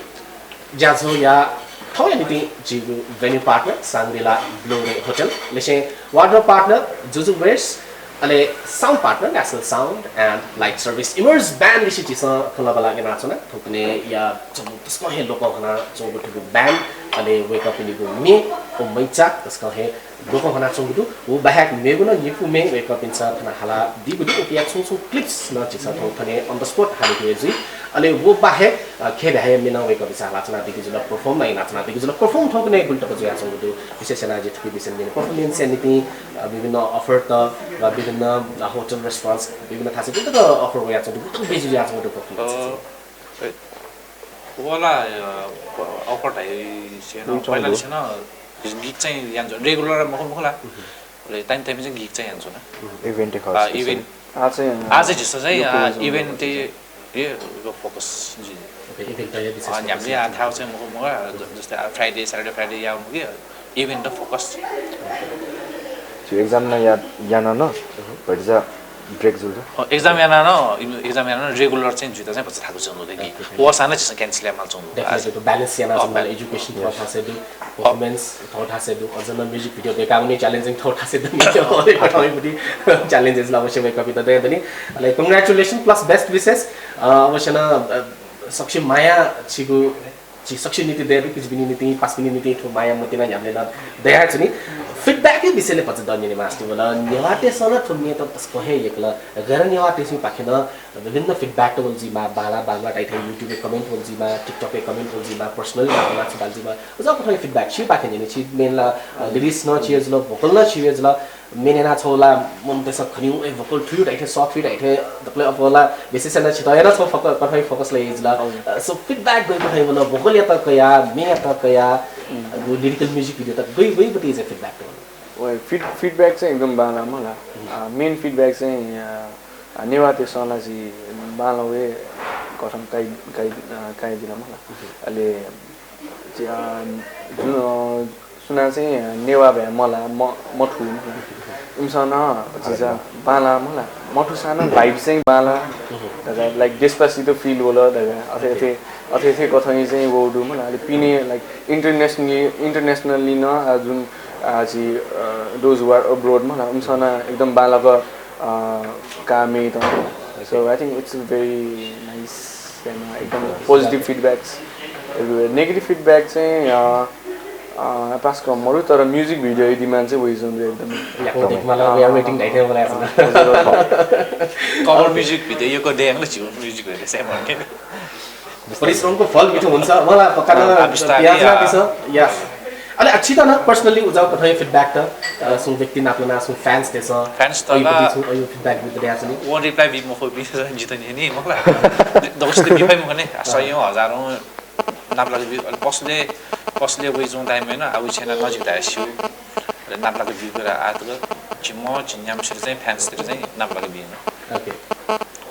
ज्याझ्वःया थौंया निंतिं झीगु venue partner Shangrila blue hotel, लिसें वार्डरोब पार्टनर जुजु वेयर्स, अले sound partner national sound and light service. Emerge band लिसे झीसं खँल्हाबल्हा यानाच्वना। थौंकन्हय्‌या च्वंगु तसकं हे लोकं हनाच्वंगु थुगु ब्यान्ड, अले वय्‌कःपिनिगु म्ये व मैचा तसकं हे लोकं हनाच्वंगु दु। व बाहेक मेगु नं निपु म्ये वय्‌कःपिन्सं थन हालादीगु दु। उकिया छुं छुं क्लिप्स नं झीसं थौं थन on the spot हालेगु हे जुइ। अले व बाहेक, अ, खेब्याहाया म्ये नं वय्‌कःपिन्सं हालाच्वनादीगु जुल, परफर्म नं यानाच्वनादीगु जुल। परफर्म थौंकन्हय् गुलि तक जुयाच्वंगु दु? विशेष यानाः जिं थुकी बिषयय् न्यने, परफर्मेन्सया निंतिं, अ, विभिन्न अफर त व विभिन्न, अ, होटल रेस्टुरेन्ट्स, विभिन्न थासय् गुलि तक अफर वयाच्वंगु दु, गुलि तक बिजी जुयाच्वंगु दु परफर्मेन्स? अ, ए, व ला, अ, अफर धाइसे नं, पहिलानिसें नं गिग चाहिँ यानाच्वना, रेगुलर मखु, मखु ला। अले time time चाहिँ गिग चाहिँ यानाच्वना। इभेन्ट हे खः, अ, special। इभेन्ट। आः चाहिँ, अ, आः चाहिँ झीसं चाहिँ, यो अ, कुरो चाहिँ इभेन्ट चाहिँ, ए, यो फोकस जुइ। OK, इभेन्ट त यो विशेष अ, फोकस न्ह्याम्ले यानाच्वना। आः थाय् चाहिँ मखु, मखु ला, ज-, जस्तै, अ, फ्राइडे, स्याटरडे, फ्राइडे याः मखु कि, इभेन्ट त फोकस। झी एक्जाम नं या-, याना नं, भतिचा ब्रेक जुल। अ, एक्जाम याना नं, एक्जाम याना नं रेगुलर चाहिँ जुइत चाहिँ भचा थाकु च्वंगु दु कि। OK, OK। व साना झीसं क्यान्सल यायेमाल च्वंगु दु। Definitely, आज। Balance याना अ, चाहिँ मला balance। Education थःथासय् दु, performance थःथासय् दु, अझ नं music video दय्‌काः वने challenging थःथासय् दु नि। अ, अ, अ। Challenges ला अवश्य वय्‌कःपिन्त दयादनि। अले congratulations plus best wishes। अ, अवश्य नं, अ, सकसिया माया छिगु झी सकसिया निंतिं दयादु, किजापिनि निंतिं, पासापिनि निंतिं थ्व माया मतिना न्ह्याम्ले नं दयाच्वनी। Feedback या विषयलय् भचा न्यने मास्ति वल। नेवाःतय्‌सं नं थ्व म्ये त तसकं हे यंकल। गैर नेवाःतय्‌पिं पाखें नं विभिन्न feedback त वल जुइमा, बांला बांला धाइथें YouTube य् comment वल जुइमा, TikTok य् comment वल जुइमा, personally नं छु धाल जुइमा। उजाःकथंया feedback छिपाखें न्यने, छि main ला, अ, lyrics नं छि हे जुल, vocal नं छि हे जुल। म्ये न्यना छौ ला मनूतय्‌सं खनी, ए, vocal थुइ धाइथें, soft थुइ धाइथें, दकलय् अप्वः ला, विशेष यानाः छितः हे नं छौ फोक-, कथं फोकस याइ जुल। हजुर। अ, so feedback गय् कथं वन, vocal यात कया, म्ये यात कया, उम्। अ, गु lyrical music video त गय्, गय् पति चाहिँ feedback त वन? ओइ, feed-, feedback चाहिँ एकदम बांला मला। उम्। अ, main feedback चाहिँ, अ, अ, नेवाःतय्‌सं ला झी बांला व हे कथं काइ, काइ, अ, काइ जुल मला। उम्। अले, अ, जुन, अ, सुनां चाहिँ नेवाः भाय् मला, म-, मथू, इमिसं नं झीसं बांला मला, मथूसां नं vibe चाहिँ बांला धकाः, like, Despacito feel वल धकाः, अथे, अथे, अथे, अथे कथंया चाहिँ वःगु दु मला। अले पिने, like, internationally, internationally नं, आ, जुन, आ, झी, अ, those who are abroad मला, इमिसं नं एकदम बांलाक, अ, का म्ये त। So I think it's very nice। एकदम positive feedbacks everywhere। Negative feedback चाहिँ, अ, अ, पास कम मरु, तर music video या demand चाहिँ वइच्वंगु दु एकदम। या, को देख्माला, अ, we are waiting धाइथें वला यात। अ, हजुर। Cover music video यक्व दयेमाल झीगु music video चाहिँ मरु। परिश्रमको फल मिठो हुन्छ। मला पक्का अ, न आ, बिस्तारै, प्याज ना आ। पिस। Yes। अले छित नं personally उजाःकथंया feedback त, अ, सुं व्यक्ति नापलाना, सुं fans तय्‌सं, fans त अयु ला पति छु, अयु feedback बित दयाच्वनी। व reply बी मखु, बी जित न्यनी मखु ला। दक्वसित बी फइ मखु नि, आ, सयौं हजारौं नापलाक बी, अले पसलय्, पसलय् वइच्वंगु time य् नं, आ, उ छेना नजिक धाये स्यू। अले नापलाक बीगु ला आः तक जिम्ह झिंन्याम्हसित चाहिँ fans त चाहिँ नापलाक बी न। OK।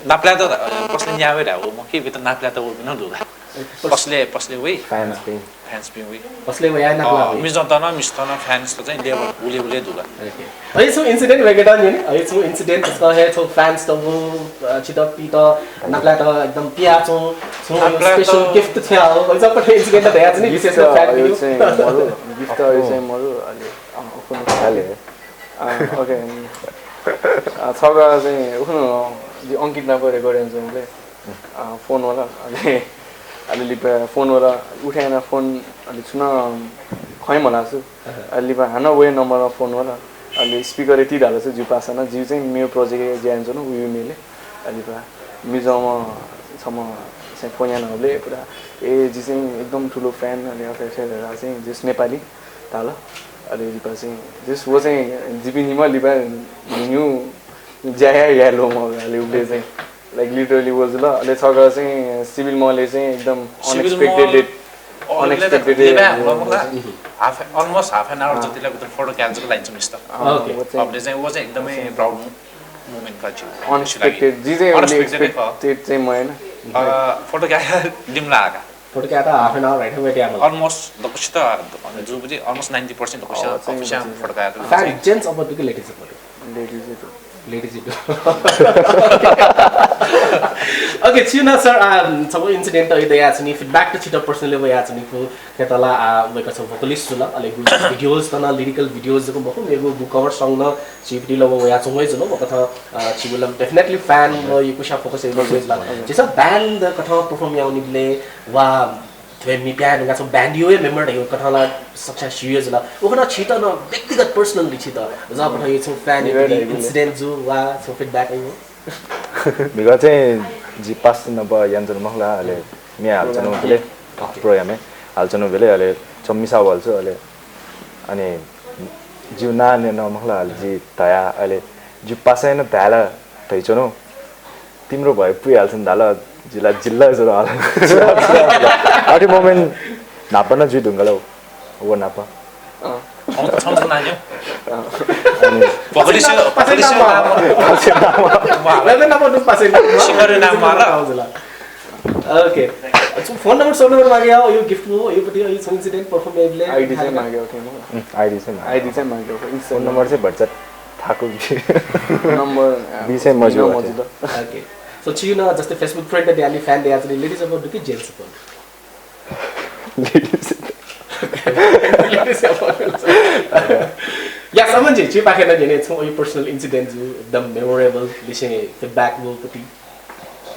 नापलात, अ, पसलय् न्याः वइ धाये व मखु कि, बी त नापलात वःपिं नं दु ला। पस- पसलय्, पसलय् वइ। Fans पिं। Fans पिं वइ। पसलय् वयाः नापलाक अ, वइ। मिजंत नं, मिस्तत नं fans त चाहिँ level उले उले दु ला। OK। अयु छुं incident वय्‌केत न्यने, अयु छुं incident तसकं हे छौ fans त व, अ, छित पित नापलात एकदम पियाच्वं, छुं अयु नापलात special gift थ्याः हो। अयु छुं incident त दयाच्वनी, विशेष gift त fan अयु पिनिगु। चाहिँ मरु, gift त अयु चाहिँ मरु, अले, अ, उखुनु हाले। अ, OK। अ, छगः चाहिँ उखुनु जि अंकित नाप record यानाच्वंबलय्, अ, phone वल, अले, अले लिपा phone वल, उठे याना phone, अले छुं नं खँ हे मल्हानाच्वं। अले लिपा हानं वया number मा phone वल, अले speaker य् ति धाल छु, जिगु पासा नं, जिगु चाहिँ मेगु project य् ज्या यानाच्वना, उगु मेलय्। अले लिपा मिजंम्ह छम्ह चाहिँ phone यानाबलय् पुरा, ए, जि चाहिँ एकदम ठुलो fan, अले अथे अथे धकाः चाहिँ just नेपाली धाल। अले लिपा चाहिँ just व चाहिँ जिपिं निम्ह लिपा न्यू ज्या याये, याये ल्वःमंगु, अले उबलय् चाहिँ, like, literally व जुल। अले छगः चाहिँ सिभिल मलय् चाहिँ एकदम सिभिल unexpected मल, date, अ, unexpected लेबा date। हंगु ला, half, almost half an hour अँ। जति ला भित्र photo क्याप्चर लाइन्छ मिस्टर। अँ, OK। व चाहिँ अबले चाहिँ व चाहिँ एकदमै proud moment खः जिगु। Unexpected, जि चाहिँ उबले unexpected खः। Expected चाहिँ मयाना। अ, photo क्या लिमला का। फोटो कायेत half an hour right wait यायेमाल। Almost दक्वसित जुबुति almost ninety percent दक्वसित official फोटो कायेत। Fan gents अब्बा दु कि ladies अब्बा दु? Ladies दु। Ladies दु। OK, छिगु नं sir, आ, छगू incident त दयाच्वनी, feedback त छित personally वयाच्वनी, खः। खय्‌त ला, आ, वय्‌कः छगू vocalist जुल, अले videos त नं lyrical videos जक मखु, मेगु cover song नं छिगु video ला वयाच्वंगु हे जुल, वकथं, आ, छिगु ला definitely fan नं यक्वस्यां focus याइगु जुल। झीसं band कथं perform यानाबलय् वा थ्व म्ये प्यायेधुंकाः छगू band-या हे member धइगु कथं ला सकसिनं स्यू हे जुल। उकथं छित नं व्यक्तिगत personally छित उजाःगु कथंया छगू fan-या incident जू वा छगू feedback अय्‌गु? म्हिगः चाहिँ जि पासां नाप यानाच्वना मखु ला, अले म्ये हालाच्वनागु बेलय्, program-य् हालाच्वनागु बेलय्, अले छम्ह मिसा वल छु, अले अनि जिगु नां नं मखु ला, अले जिं धया, अले जिगु पासां नं धाये ला धयाच्वना। तिम्रो भए पुइहाल्छ नि धाल, जिं ला जिल्ला जुल हाल। अथे moment न्हापा नं जुइधुंकल व न्हापा। अँ। छम्ह, छम्ह नां न्यँ। अँ। अनि vocalist, vocalist नाम। वा। नाम दु पासां नाम। Singer नाम माला। हजुर। OK। अच्छा, phone number, phone number मागे याः, यो gift मो, यो पति, यो छगू incident perform याइबलय्। ID चाहिँ मागे याः, OK, मो। उम्, ID चाहिँ मागे। ID चाहिँ मागे याः, OK। Instagram। Phone number चाहिँ भचा थाकु। Number, अ, बी चाहिँ मजू, मजू OK। OK। So, छिगु नं जस्तै Facebook friend त दयाच्वनी, fan दयाच्वनी, ladies अब्बा दु कि gents अब्बा दु? Ladies। Ladies अब्बा दु। Yes, अमन जी, छिपाखें नं न्यने छगू अय् personal incident जू, एकदम memorable, लिसें feedback मो पति।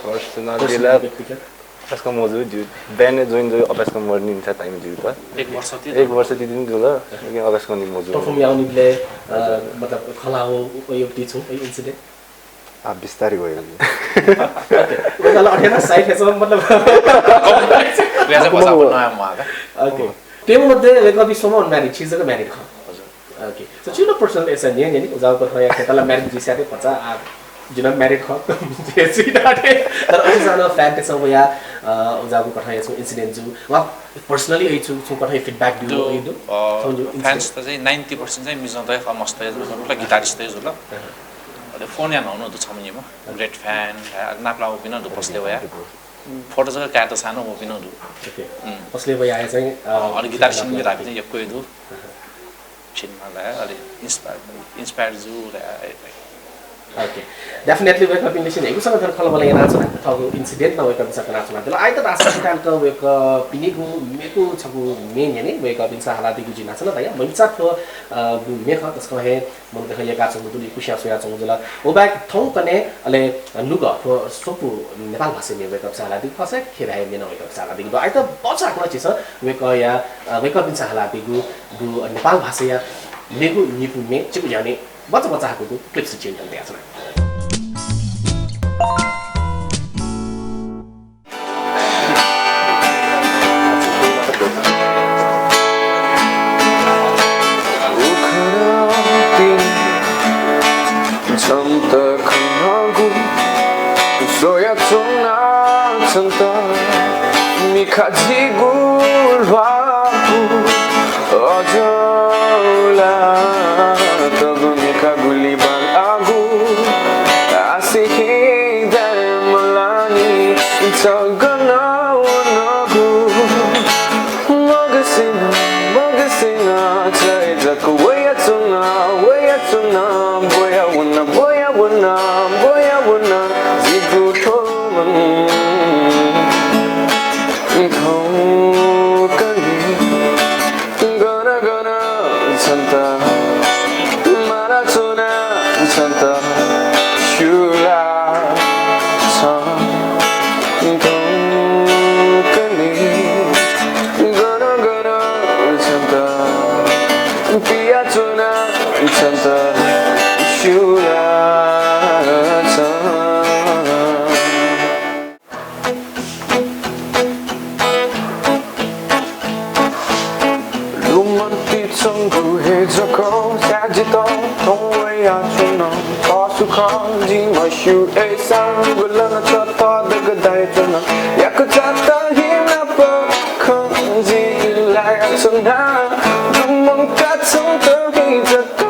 Personally personally ला व्यक्तिगत। अभ्यासक्रम मजू, जिगु band join जुइ अभ्यासक्रम मदुनि, निता time जुइ त। एक वर्ष ति एक वर्ष ति दिन जुल, लेकिन अभ्यासक्रम नि मजू। Perform यानाबलय्, अ, हजुर। मतलब, खला हो, व, व, यो ति छु, यो incident? आ, बिस्तारै गयो। OK। मतलब, अथे नं side हे छ, मतलब। व्याजा पचा मजू। OK। तें मध्ये वय्‌कःपिं स्वम्हं unmarried, छि जक married खः। हजुर। OK। So, छिगु नं personal essay न्यँ, न्यँ नि, उजाःगु कथंया खय्‌त ला married जुइस्यात भचा, आ, जि नं married खः। तर अझ नं fan तय्‌सं वया, अ, उजाःगु कथंया छगू incident जू। वा, personally अय् छगू, छगू कथंया feedback ब्यू, दु, अय् दु। अ, छगू incident। Fans त चाहिँ ninety percent चाहिँ मिजं त खः, मस्त हे जुल, मतलब guitarist हे जुल। अँ। अले phone यानाः नं दु छम्ह निम्ह, great fan, अ, नापलाः वःपिं नं दु पसलय् वया। Photo जक कायेत सां नं वःपिं नं दु। OK। उम्। पसलय् वया हे चाहिँ, अ, अ, अले guitar सिंगिङ धाःपिं चाहिँ यक्व हे दु। अँ। छिं नं ला, अले inspire, inspire जू ला। OK। Definitely वय्‌कःपिं लिसें न्हय्‌गू सक थन खँल्हाबल्हा यानाच्वना, थःगु incident नं वय्‌कःपिन्सं कनाच्वनादिल। आइतक आःसां छिं ताःहाकः वय्‌कःपिनिगु मेगु छगू म्ये न्यने, वय्‌कःपिन्सं हालादीगु जिं न्हाचः नं धया, मैचा थ्व, अ, गु म्ये खः, तसकं हे मनूतय्‌सं यय्‌काच्वंगु दु, यक्वस्यां स्वयाच्वंगु जुल। व बाहेक थौंकन्हय् अले नुगः थ्व स्वपु नेपाल भाषाया म्ये वय्‌कःपिन्सं हालादीगु खःसा खेर हे म्ये नं वय्‌कःपिन्सं हालादीगु दु। आइतक बचाहाकलं झीसं वय्‌कःया, अ, वय्‌कःपिन्सं हालादीगु दु नेपाल भाषाया मेगु निपु म्ये, छिगु न्ह्यःने बचा बचाहाकःगु clips छिं थन दयाच्वना। उखुन्हु तिनि छन्त खनागु स्वयाच्वना छन्त मिखा जिगु ल्वापु अझ ला तगु मिखा गुलि बांलाःगु आसे हे दये मलानि छ गन वनागु। मगसिन, मगसिन, चाहिँ जक वयाच्वना, वयाच्वना, ब्वया वन, ब्वया वन, ब्वया वन, जिगु थ्व मन। थौंकन्हय् गन गन छन्त मालाच्वना छन्त स्यू ला छं। थौंकन्हय् गन गन छन्त पियाच्वना छन्त स्यू ला छं। लुमन्ति च्वंगु हे जक स्याः जितः थौं वयाच्वन। तसकं जिं मस्यू अय्‌सां गुबलें नं छ थः दकलय् दयाच्वन। यक्व जात हे नाप खँ जिं ल्हायाच्वना। लुमंका छन्त हे जक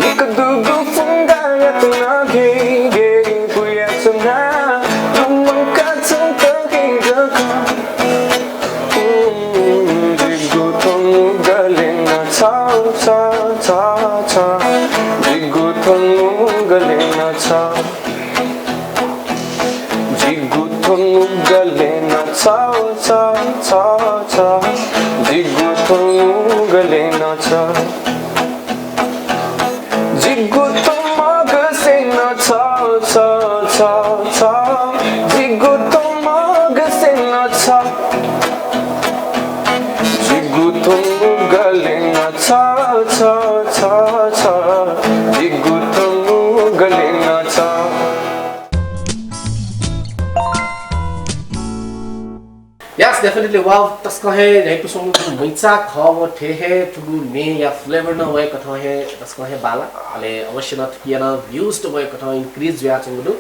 लिक्क दुगु फुंगाःयात नं घे घे पुयाच्वना। लुमंका छन्त गलें छ। जिगु तुं मगसें छ, छ, छ, छ। जिगु तुं मगसें छ। जिगु तुं गलें छ, छ, छ, छ। जिगु तुं गलें छ। Yes, definitely, wow, तसकं हे न्ह्याइपुसे वंगु मैचा खः व थ्व हे थुगु म्येया flavour नं वय्कथं हे तसकं हे बांलाः। अले अवश्य नं थुकिया नं views त वय्कथं increase जुयाच्वंगु दु।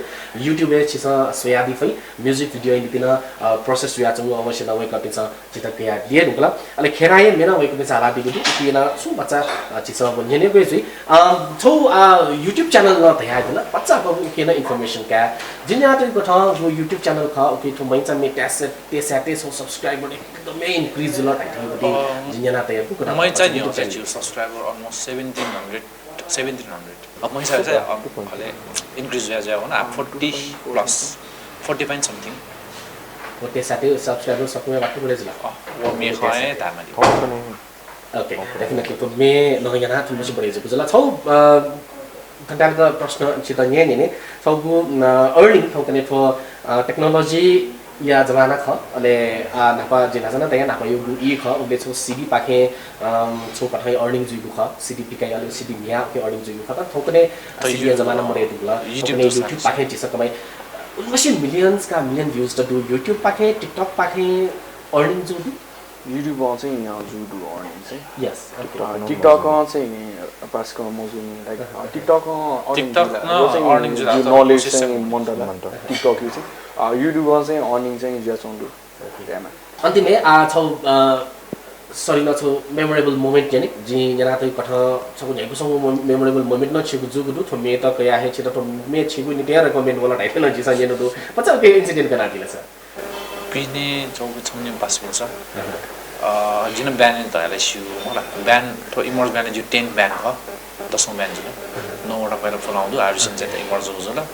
YouTube-य् छिसं स्वयादी फइ, music video-या निंतिं नं, अ, process जुयाच्वंगु अवश्य नं वय्कःपिन्सं झीत कयादिये धुंकल। अले खेराया म्ये नं वय्कःपिन्सं हालादीगु दु, उकिया नं छुं भचा, अ, छिसं व न्यनेगु हे जुइ। अ, छगू, अ, YouTube channel नं धयादिल, भचा उकिया नं information काये। जिं न्यनातःगु कथं थ्व YouTube channel खः, उकी थ्व मैचा म्ये तेस्याः तेस्याः तेस्याः subscriber एकदमै increase जुल धाइथें उकी अँ, जिं न्यनातःगु कथं मैचा YouTube न्ह्यः channel। चाहिँ जिगु subscriber almost seventeen hundred, seventeen hundred। अब मैचा चाहिँ, अँ, अले increase जुया जुया वन, आ, forty plus, forty point something। व तेस्याः तेस्याः subscriber सकलें वाक्क बढे जुल। अँ, व म्ये खः हे धायेमाली। OK, definitely। थ्व म्ये नं यानाः थुलिमछि बढे जुल। छगू, अ, खन्तालक प्रश्न छित न्यने न्यने। छगू, अ, earning थौंकन्हय् थ्व, अ, technology-या जमाना खः। अले, अ, न्हापा जिं न्हाचः नं धया न्हापायागु ई खः। उबलय् छगू CD पाखें, अम, छगू कथंया earning जुइगु खः। CD पिकाः अले CD म्हियाः उकी earning जुइगु खः। तर थौंकन्हय् त CD-या YouTube, जमाना मदये धुंकल। YouTube थौंकन्हय् YouTube पाखें झीसं कमाइ। उलिमछि millions का million views त दु YouTube पाखें, TikTok पाखें earning जू दु। YouTube-य् चाहिँ, अ, जू दु earning चाहिँ। Yes, OK। अ, TikTok-य् चाहिँ, अ, पास कं मजू नि, like, अ, TikTok-य् earning TikTok जुल। नं यो चाहिँ earning जुल, यो knowledge चाहिँ मनताल। मनताल। TikTok-य् चाहिँ। अ, YouTube-य् चाहिँ earning चाहिँ जुयाच्वंगु दु। OK। यामा। अन्तिमय्, आ, छगू, अ, सरिन छगू memorable moment यानि, जिं न्यनातःगु कथं छगू न्ह्याइपुसे वंगु memorable moment नं छिगु जूगु दु, थ्व म्येत कयाः हे छित थ्व म्ये छिगु निंतिं recommend वल धाइथें नं जिसं न्यनागु दु। भचा उकी incident कनादिल सर। पिने चौकी छम्ने बास मिल्छ। अँ। अ, जिन band धयाला स्यू, होला। Band, थ्व Emerge band जु tenth band खः, दसौं band जुल। अँ। नौवटा पहिला पुलाउँदु, आरुसिन चाहिँ त Emerge जुल।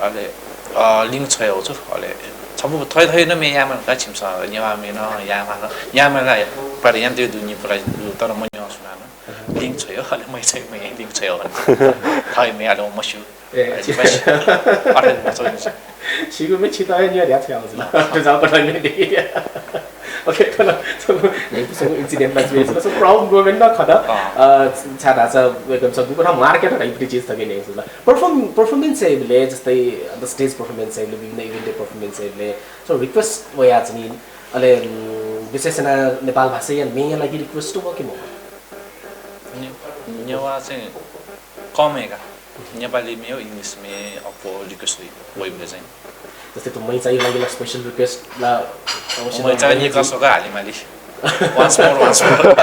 अले, अ, link छ्वया वःगु छु, अले छपु थै थै न म्ये यायेमाल का छिमिसं, नेवाः म्ये न यायेमाल, यायेमाल ला, पहिला यानातयागु दु नि पुरा दु, तर म न्यं सुनान। अँ। Link छ्वया, अले मै चाहिँ मै link छ्वया। थै म्ये अले मस्यू। ए, अरे, छि- बस। अरे, म चाहिँ नि। छिगु म्ये छित हे न्यं ध्यान छ्वया वःगु ला। अँ। जाऊ पठाइ म्ये दे। OK, तर छगू, न्ह्याइपुसे वंगु incident ला जुया, so proud moment नं खः। अँ। अ, छाय्धाःसा वय्कःपिन्सं गुकथं market धइगु चिज थके न्ह्याइपुसे ला। Perform-, performance याइबलय्, जस्तै, अ, stage performance याइबलय्, विभिन्न event-य् performance याइबलय्, so request वयाच्वनी, अले, उम्, विशेष यानाः नेपाल भाषाया म्येया लागि request वः कि मवः? ने-, नेवाः चाहिँ कम हे का। नेपाली म्ये, English म्ये अप्वः request वइ, वइबलय् चाहिँ। जस्तै थ्व मैचाया लागि ला special request ला अवश्य मैचाया नं निकः स्वकाः हालेमाली। Once more, once more।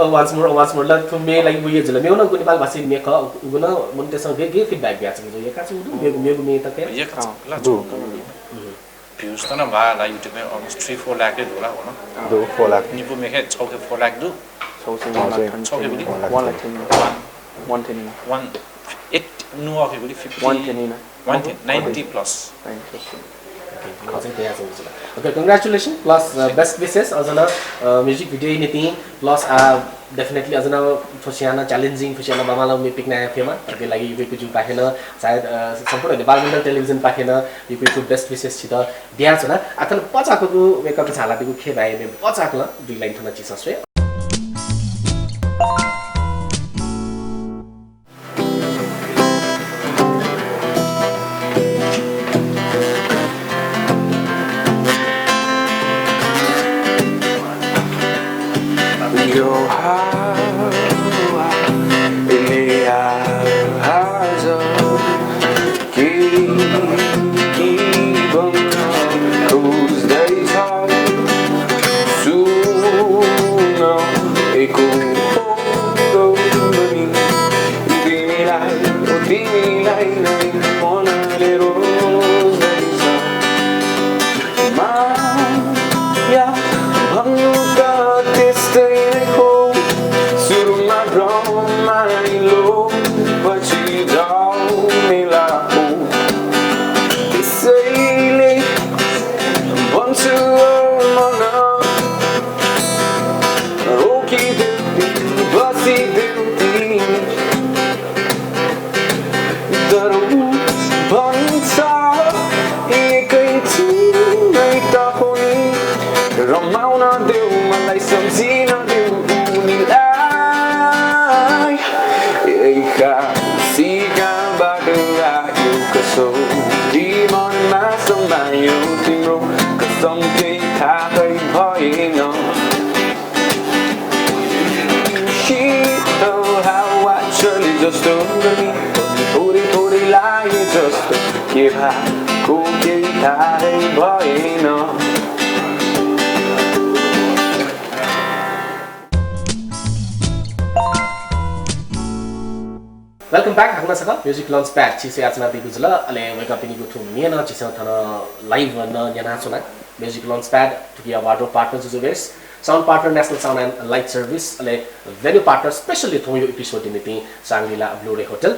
अ, once more, once more ला थ्व म्ये लागि वया जुल। मेगु नं नेपाल भाषी म्ये खः, उगु नं मनूतय्सं गय्, गय् feedback बियाच्वंगु दु। यक्व छु दु, मेगु, मेगु म्ये तक हे। यक्व छु, अँ, ला दु। Views त नं बा ला YouTube-य् almost three four lakh हे दु ला, हो न? दु, four lakh। निपु म्ये खः छगू खः four lakh दु। छगू चाहिँ छगू खः गुलि? One lakh ten। One lakh ten। One, one ten। One eight, नु अ खः गुलि fifty। One ten ना। One ten, ninety plus। Ninety plus। OK, म चाहिँ तयार छु। OK, congratulations plus, अ, best wishes। अझ नं, अ, music video-या निंतिं plus, आ, definitely अझ नं थ्व स्वयां नं challenging, थ्व स्वयां नं बांबांलाःगु म्ये पिकयाना फयेमा। OK, लागि यक्व यक्व जूपाखें नं, सायद, अ, सम्पूर्ण नेपाल मण्डल टेलिभिजन पाखें नं यक्व यक्व best wishes छित बियाच्वना। आ, थन पचाकं वय्कःपिन्सं हालादीगु खेँ बाहेक मेगु पचाकं दुई line थन झीसं स्वये। कि देउती, बसी देउती। तर ऊ भन्छ, एकै छिनमै त हो नि। रमाउन देऊ मलाई, सम्झिन देऊ उनीलाई। एका सिकाबाट आयो कसरी मनमा समायो तिम्रो कसम, केही थाहै भएन। शीतल हावा चले जस्तो, थोरै थोरै लागे जस्तो, के भएको केही थाहै भएन। Welcome back, हाकनं छकः Music Launchpad छि स्वयाच्वनादीगु जुल। अले वय्कःपिनिगु थ्व म्ये नं झीसं थन live नं न्यनाच्वना। Music Launchpad, थुकिया wardrobe partner जुजुबेस, sound partner National Sound and Light Service, अले venue partner specially थौंया episode निंतिं सांग्रिला Blue Ray Hotel,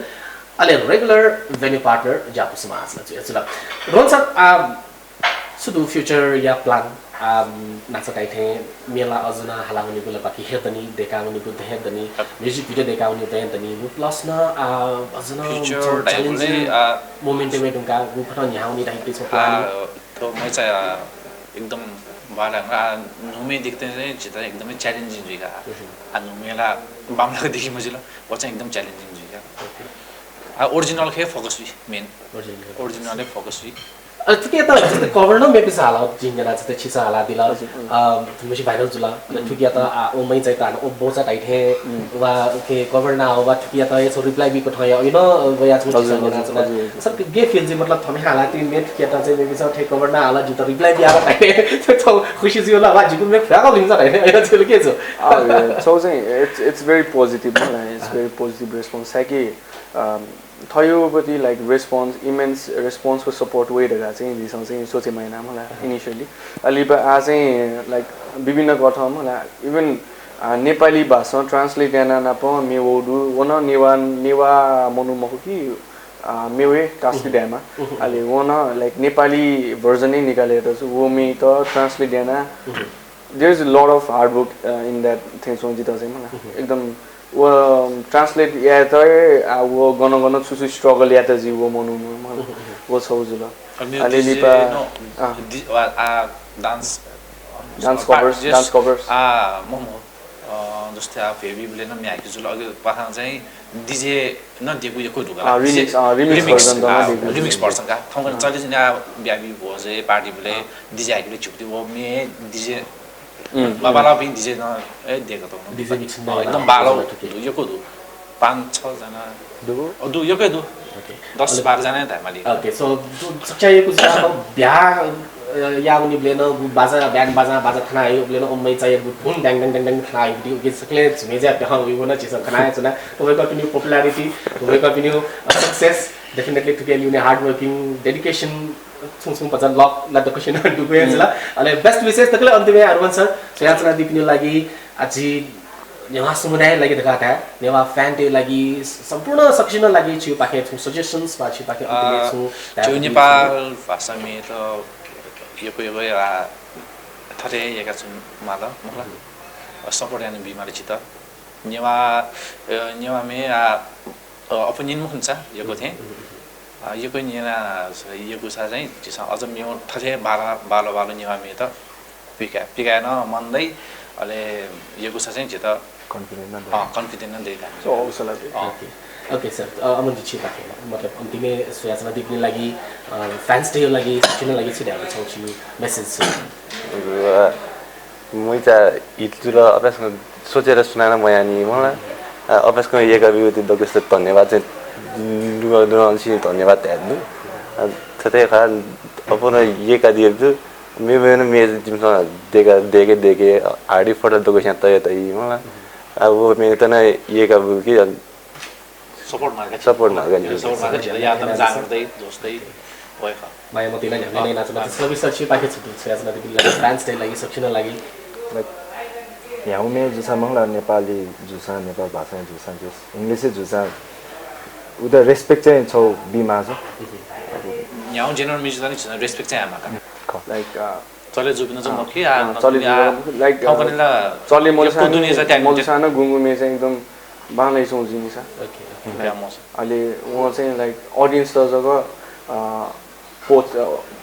अले regular venue partner ज्यापु समाज ला जुयाच्वन। रोहन सर, आ, छु दु future या plan? आ, नाचा धाइथें म्ये ला अझ नं हाला वनीगु ला बाकी हे दनि, दयेका वनीगु दनि, music video दयेका वनीगु दनि, plus नं, आ, अझ नं future challenging moment वये धुंकाः गुकथं न्ह्याः वनी धाइपिं छगू plan? आ, थ्व म्ये चाहिँ, आ, एकदम बांलाः, आ, न्हूम्ये दिक्क चाहिँ झीत एकदमै challenging जुइका। आ, न्हूम्ये ला बांमलाक देखी मजिल, व चाहिँ एकदम challenging जुइका। आ, original खँ हे focus जुइ main। Original। Original हे focus जुइ। अ, थुकियात जस्तै cover नं मेपिसं हाला, जिं न्यना जस्तै छिसं हालादिल। हजुर। अ, थुमिसं viral जुल। थुकियात, आ, ओ मै चाहिँ त हानं ओ बोचा धाइथें वा उके cover नं वा थुकियात हे छगू reply बीगु थें या, you know, वया छगू हजुर, छिसं न्यना हजुर, जुल। हजुर, हजुर। सर, गय् feel जुइ, मतलब, थःम्हं हालादीम्ह म्ये थुकियात चाहिँ मेपिसं थें cover नं हाला, जिमित reply बियादिल धाइथें छगू खुसी जुइ ला वा, जिगु म्ये फुयाकल धुंकल धाइथें, अय् ला छगू के जुइ? अ, छगू चाहिँ it's, it's very positive, मला, it's very positive response। सायकि, अ, थःगु पति, like, response, immense response को support वइ धकाः चाहिँ झीसं चाहिँ सोचे मयाना, मला, initially। अले लिपा आः चाहिँ, like, विभिन्न कथं, मला, even, आ, नेपाली भाषां translate याना नापं म्ये वःगु दु, व नं नेवाः, नेवाः मनू मखु कि, आ, म्ये वये कास्की धायेमाः। अले व नं, like, नेपाली version नै निकाले यात छु, व म्ये त translate याना। There is a lot of hard work, uh, in that thing, सों जितः चाहिँ, मला। एकदम व translate यायेत, आ, व गन गन छु छु struggle यात जि व मनूनं, मला। व छगू जुल। अले लिपा, अँ। दि-, आ, आ, dance, dance covers, dance covers। आ, मम, अ, जस्तै आ, भेबी बुले नं म्ये हाइके जुल, अघि पासां चाहिँ DJ नं देकु यक्व दुगु ला। अ, remix, अ, remix version द नं देकु। Remix version का। थौंकन्हय् चले जुइ नि आ, ब्याबी भोज, party बुले, अ। DJ हाइके जुल झिपति, व म्ये DJ बांलाःपिं DJ नं, ए, देकु दु। DJ mix नं एकदम बांलाः दु, यक्व दु। पाँच छ जना दुगु? अ, दु, यक्व दु। OK। दस बाह्र जना धायेमाली। OK, so, दु, सकसिया यक्व जुल, ब्याहा, अ, याःगुलिं नं गु बाजा, band बाजा, बाजा थना हे, उबले नं ओ मै चाहिँ गु धुन ड्याङ ड्याङ ड्याङ ड्याङ थना हे, गु सकलें झुमे ज्या प्यहं वइगु नं झीसं खना हे च्वना। वय्कःपिनिगु popularity, वय्कःपिनिगु success, definitely थुके लिउने hard working, dedication, छुं छुं भचा luck ला दक्वसिनं दुगु हे जुल। अले best wishes दकले अन्तिमय् अरुण सर, स्वयाच्वनादीपिनिगु लागि, आ, झी नेवाः समुदाय लागि धकाः धाये, नेवाः fan तय् लागि, सम्पूर्ण सकसिनं लागि छिगु पाखें छुं suggestions वा छिगु पाखें अन्तिमय् छुं धाये, झीगु नेपाल भाषा म्ये त यक्व यक्व, आ, थथे याका च्वनेमाल, मखु ला। Support याना बीमाल छित। नेवाः, अ, नेवाः म्ये, आ, अ, opinion मखुंसा यक्व थें। अ, यक्व न्यना यक्व सा चाहिँ झीसं अझ म्ये थथे बांलाः, बांलाः, बांलाः नेवाः म्ये त पिकाये, पिकाये नं मन दइ, अले यक्व सा चाहिँ झीत confident नं दइ। अँ, confident नं दइ का। So, हौसला दइ। अँ। OK। OK सर, अ, अमन जु छिगु पाखें, मतलब, अन्तिमय् स्वयाच्वनादीपिनि लागि, अ, fans तय् लागि, सकसिनं लागि छु धायेगु छगू छिगु message छु? अ, मुइ चा हित जुल, अभ्यास सोचेर सुनाना मयानि, मला। अ, अभ्यास कं येका बिउति दक्वसित धन्यवाद चाहिँ, दुवा दुवा अलसी धन्यवाद धाये दु। अ, थथे खा, अपन येका दिए दु, मे मे मे जिमिसं देका, देके, देके, हाडी फटा दक्वसिया तय तइ, मला। अब वो मे तना येका बु कि, अ, Support मार्ग। Support मार्ग नि। Support मार्ग, झीला यात जांगर दइ, दोस्त दइ, वय्कः। माया मतिना झ्याम्ले नै नाच, नाच, सभी सच्ची पाखे छुटु, स्वयाच्वनादीपिनि लागि, fans तय् लागि, सकसिनं लागि। Like, न्ह्यागु म्ये जूसां मखु ला, नेपाली जूसां, नेपाल भाषा जूसां, जूस, English जूसां, उता respect चाहिँ छगू बीमाःसा। न्ह्यागु general music लागि झीसं respect चाहिँ यायेमाः का। Like, अ, चले जुबिन चाहिँ मखु आ चले जुबिन लाइक चले मोलसान गुंगु मे चाहिँ एकदम बांलाइ छौं जिनिसा। Okay okay. अले उहाँ चाहिँ लाइक अडियन्स त जक पोच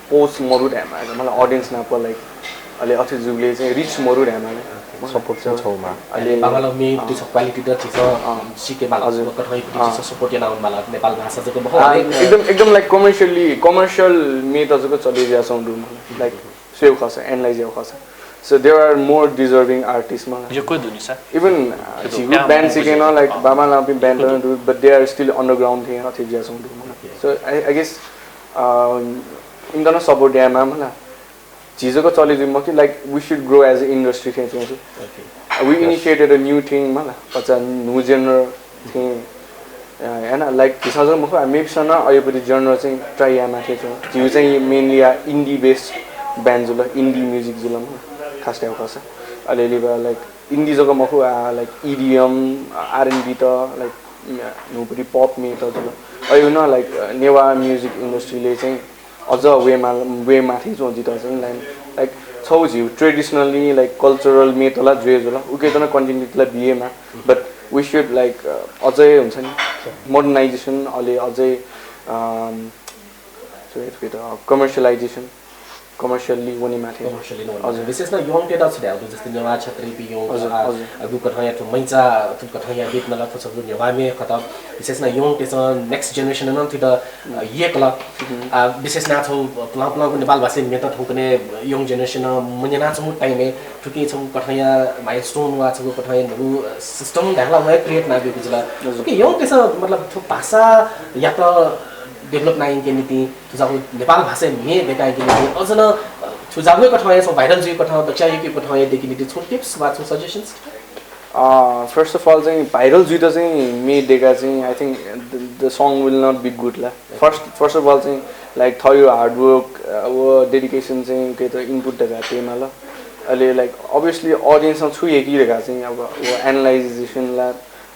पोच मरु ढ्यामा मतलब अडियन्स नाप लाइक अले अथे जुबले चाहिँ रिच मरु ढ्यामा सपोर्ट चाहिँ छौमा। अले बांलाइ मे पिटिस क्वालिटी द चिज सिके बाला कथै पिटिस सपोर्ट याना बाला नेपाल भाषा जक मखु। एकदम एकदम लाइक कमर्शियली कमर्शियल मे त जक चले ज्या छौं दु लाइक स्वेव खस एनालाइज याव खस। So there are more deserving artists मला। यो कोई दुनिसा। Even झिगु ब्यान्ड सिकेन लाइक बामा लापि ब्यान्ड दु but they are still underground थे अथे ज्या छौं दु। So I, I guess इन्दन सपोर्ट यामा मला। झिजक चले जुइ मखु like we should grow as a industry थे छौं। We initiated a new thing मला। पचा न्यू जेनर थें हैन लाइक झीसं जक मखु मेपिसं नं अय्‌पति जनर चाहिँ ट्राई याये माथि छौं। झीउ चाहिँ मेनली आ इन्डी बेस्ड ब्यान्ड जुल, इन्डी म्युजिक जुल म खास टाइप खस। अलिअलि बा लाइक इन्डी जक मखु आ लाइक इडिएम, आरएनबी त लाइक न्हूपति पप मेटल जुल। अयु न लाइक नेवा म्युजिक इन्डस्ट्रीले चाहिँ अझ वे मा वे माथि च्वं जित चाहिँ लाइन लाइक छौ झिउ ट्रेडिसनली लाइक कल्चरल मेटला जुए जुल उके तना कन्टिन्यू तला बिएमा। But we should like अझै हुन्छ नि मोडर्नाइजेसन अले अझै कमर्सियलाइजेसन कमर्सियल्ली वने माथि। कमर्सियल्ली वने माथि। विशेष न यङ तेदा छु ध्याउ जस्तै नेवा क्षेत्रीपि यङ अगु कथया थु मैचा थु कथया बित नला थु सब नेवा मे खत। विशेष न यङ तेस नेक्स्ट जेनरेसन न थु द ये कला। विशेष ना छौ प्लां प्लां नेपाल भाषा मेत थौकने यङ जेनरेसन मुन्यना छौ टाइम थुकी छौ कथया माइलस्टोन वा छौ कथया नगु सिस्टम धाला वे क्रिएट ना बिगु जुला। ओके यङ तेस मतलब थु भाषा यात डेभलप ना यंके निति थुजागु नेपाल भाषा मे देकायंके निति अझ न थुजागु कथं या छौ भाइरल जुइ कथं दक्षा युके कथं या देके निति छौ टिप्स वा छौ सजेसन्स। फर्स्ट अफ अल चाहिँ भाइरल जुइत चाहिँ मे देका चाहिँ I think the song will not be good ला। फर्स्ट फर्स्ट अफ अल चाहिँ लाइक थयो हार्डवर्क व डेडिकेसन चाहिँ के त इनपुट देका तेमाल। अले लाइक अभियसली अडियन्समा छु हेकी देका चाहिँ अब एनालाइजेसन ला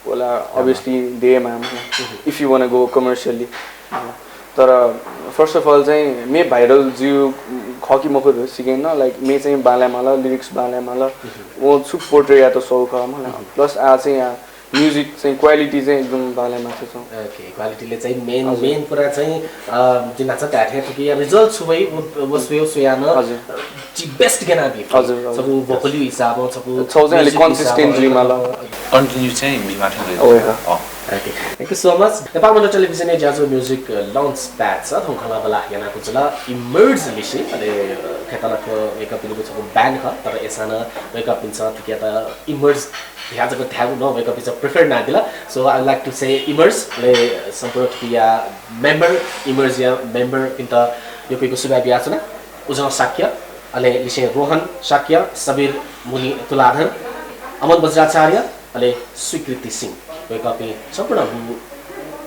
ओला अभियसली देमा if you wanna go commercially। तर फर्स्ट अफ अल चाहिँ मे भाइरल जिउ खकी मखु सिकेन लाइक मे चाहिँ बाल्यामाल लिरिक्स बाल्यामाल। व छु पोर्ट्रे या त सौ ख मला प्लस आ चाहिँ या म्युजिक चाहिँ क्वालिटी चाहिँ एकदम बाल्यामा छ। ओके क्वालिटीले चाहिँ मेन मेन कुरा चाहिँ जिना छ त्याथे थुकी या रिजल्ट छु वइ वो सुयो सुयान हजुर। Best gonna be हजुर, हजुर। Sabu vocally हिसाब हो sabu छौ चाहिँ अलि music हिसाब हो। Consistently माला। Continue चाहिँ बिमा थियो। ओए हो। Okay, thank you so much। Nepal Mandal television या ज्याझ्वः म्युजिक लन्च प्याड छ थौं खला बला याना कुचला इमर्ज लिसी अले खेतला थो वेकअप इनको छगु ब्यान्ड ख तर एसान वेकअप इन्स थुकिया त इमर्ज ह्या जक थ्यागु न वेकअप इन्स प्रिफर ना दिला। So I would like to say emerge ले सम्पूर्ण थुकिया मेम्बर इमर्ज या मेम्बर इन्त यक्व यक्व सुभाय् बिया चुना। उजं शाक्य, अले लिसें रोहन शाक्य, सबिर मुनि तुलाधर, अमन वज्राचार्य, अले स्वीकृति सिंह। वय्‌कःपिं सम्पूर्ण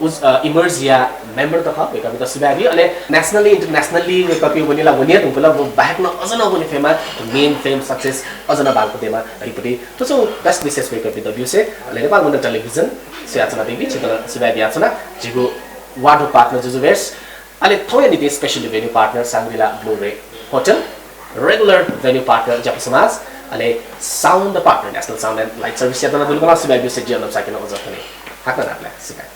उज अ इमर्ज या मेम्बर त खः, वय्‌कःपिन्त सुभाय् बी। अले नेसनली इन्टरनेसनली वय्‌कःपिं वनेला वने धुंकल, व बाहेक नं अझ नं वने फयेमा, मेन फेम सक्सेस अझ नं बांलाक दयेमा धइपति थ्व छौ बेस्ट विशेष वय्‌कःपिन्त ब्यूसे। अले नेपाल मण्डल टेलिभिजन सुयाचना देवी छितल सुभाय् बियाचना। झीगु वादो पार्टनर जुजुभेर्स अले थौंया निंतिं स्पेशली भेन्यू पार्टनर सांग्रिला ब्लु रे hotel, regular venue partner Jyapu समाज, अले sound partner national sound and light service यातना दुलुकला सुभाय् ब्यूसे जिया नम्साकिन ओजर खने। हाकनं नापलाये सुभाय्।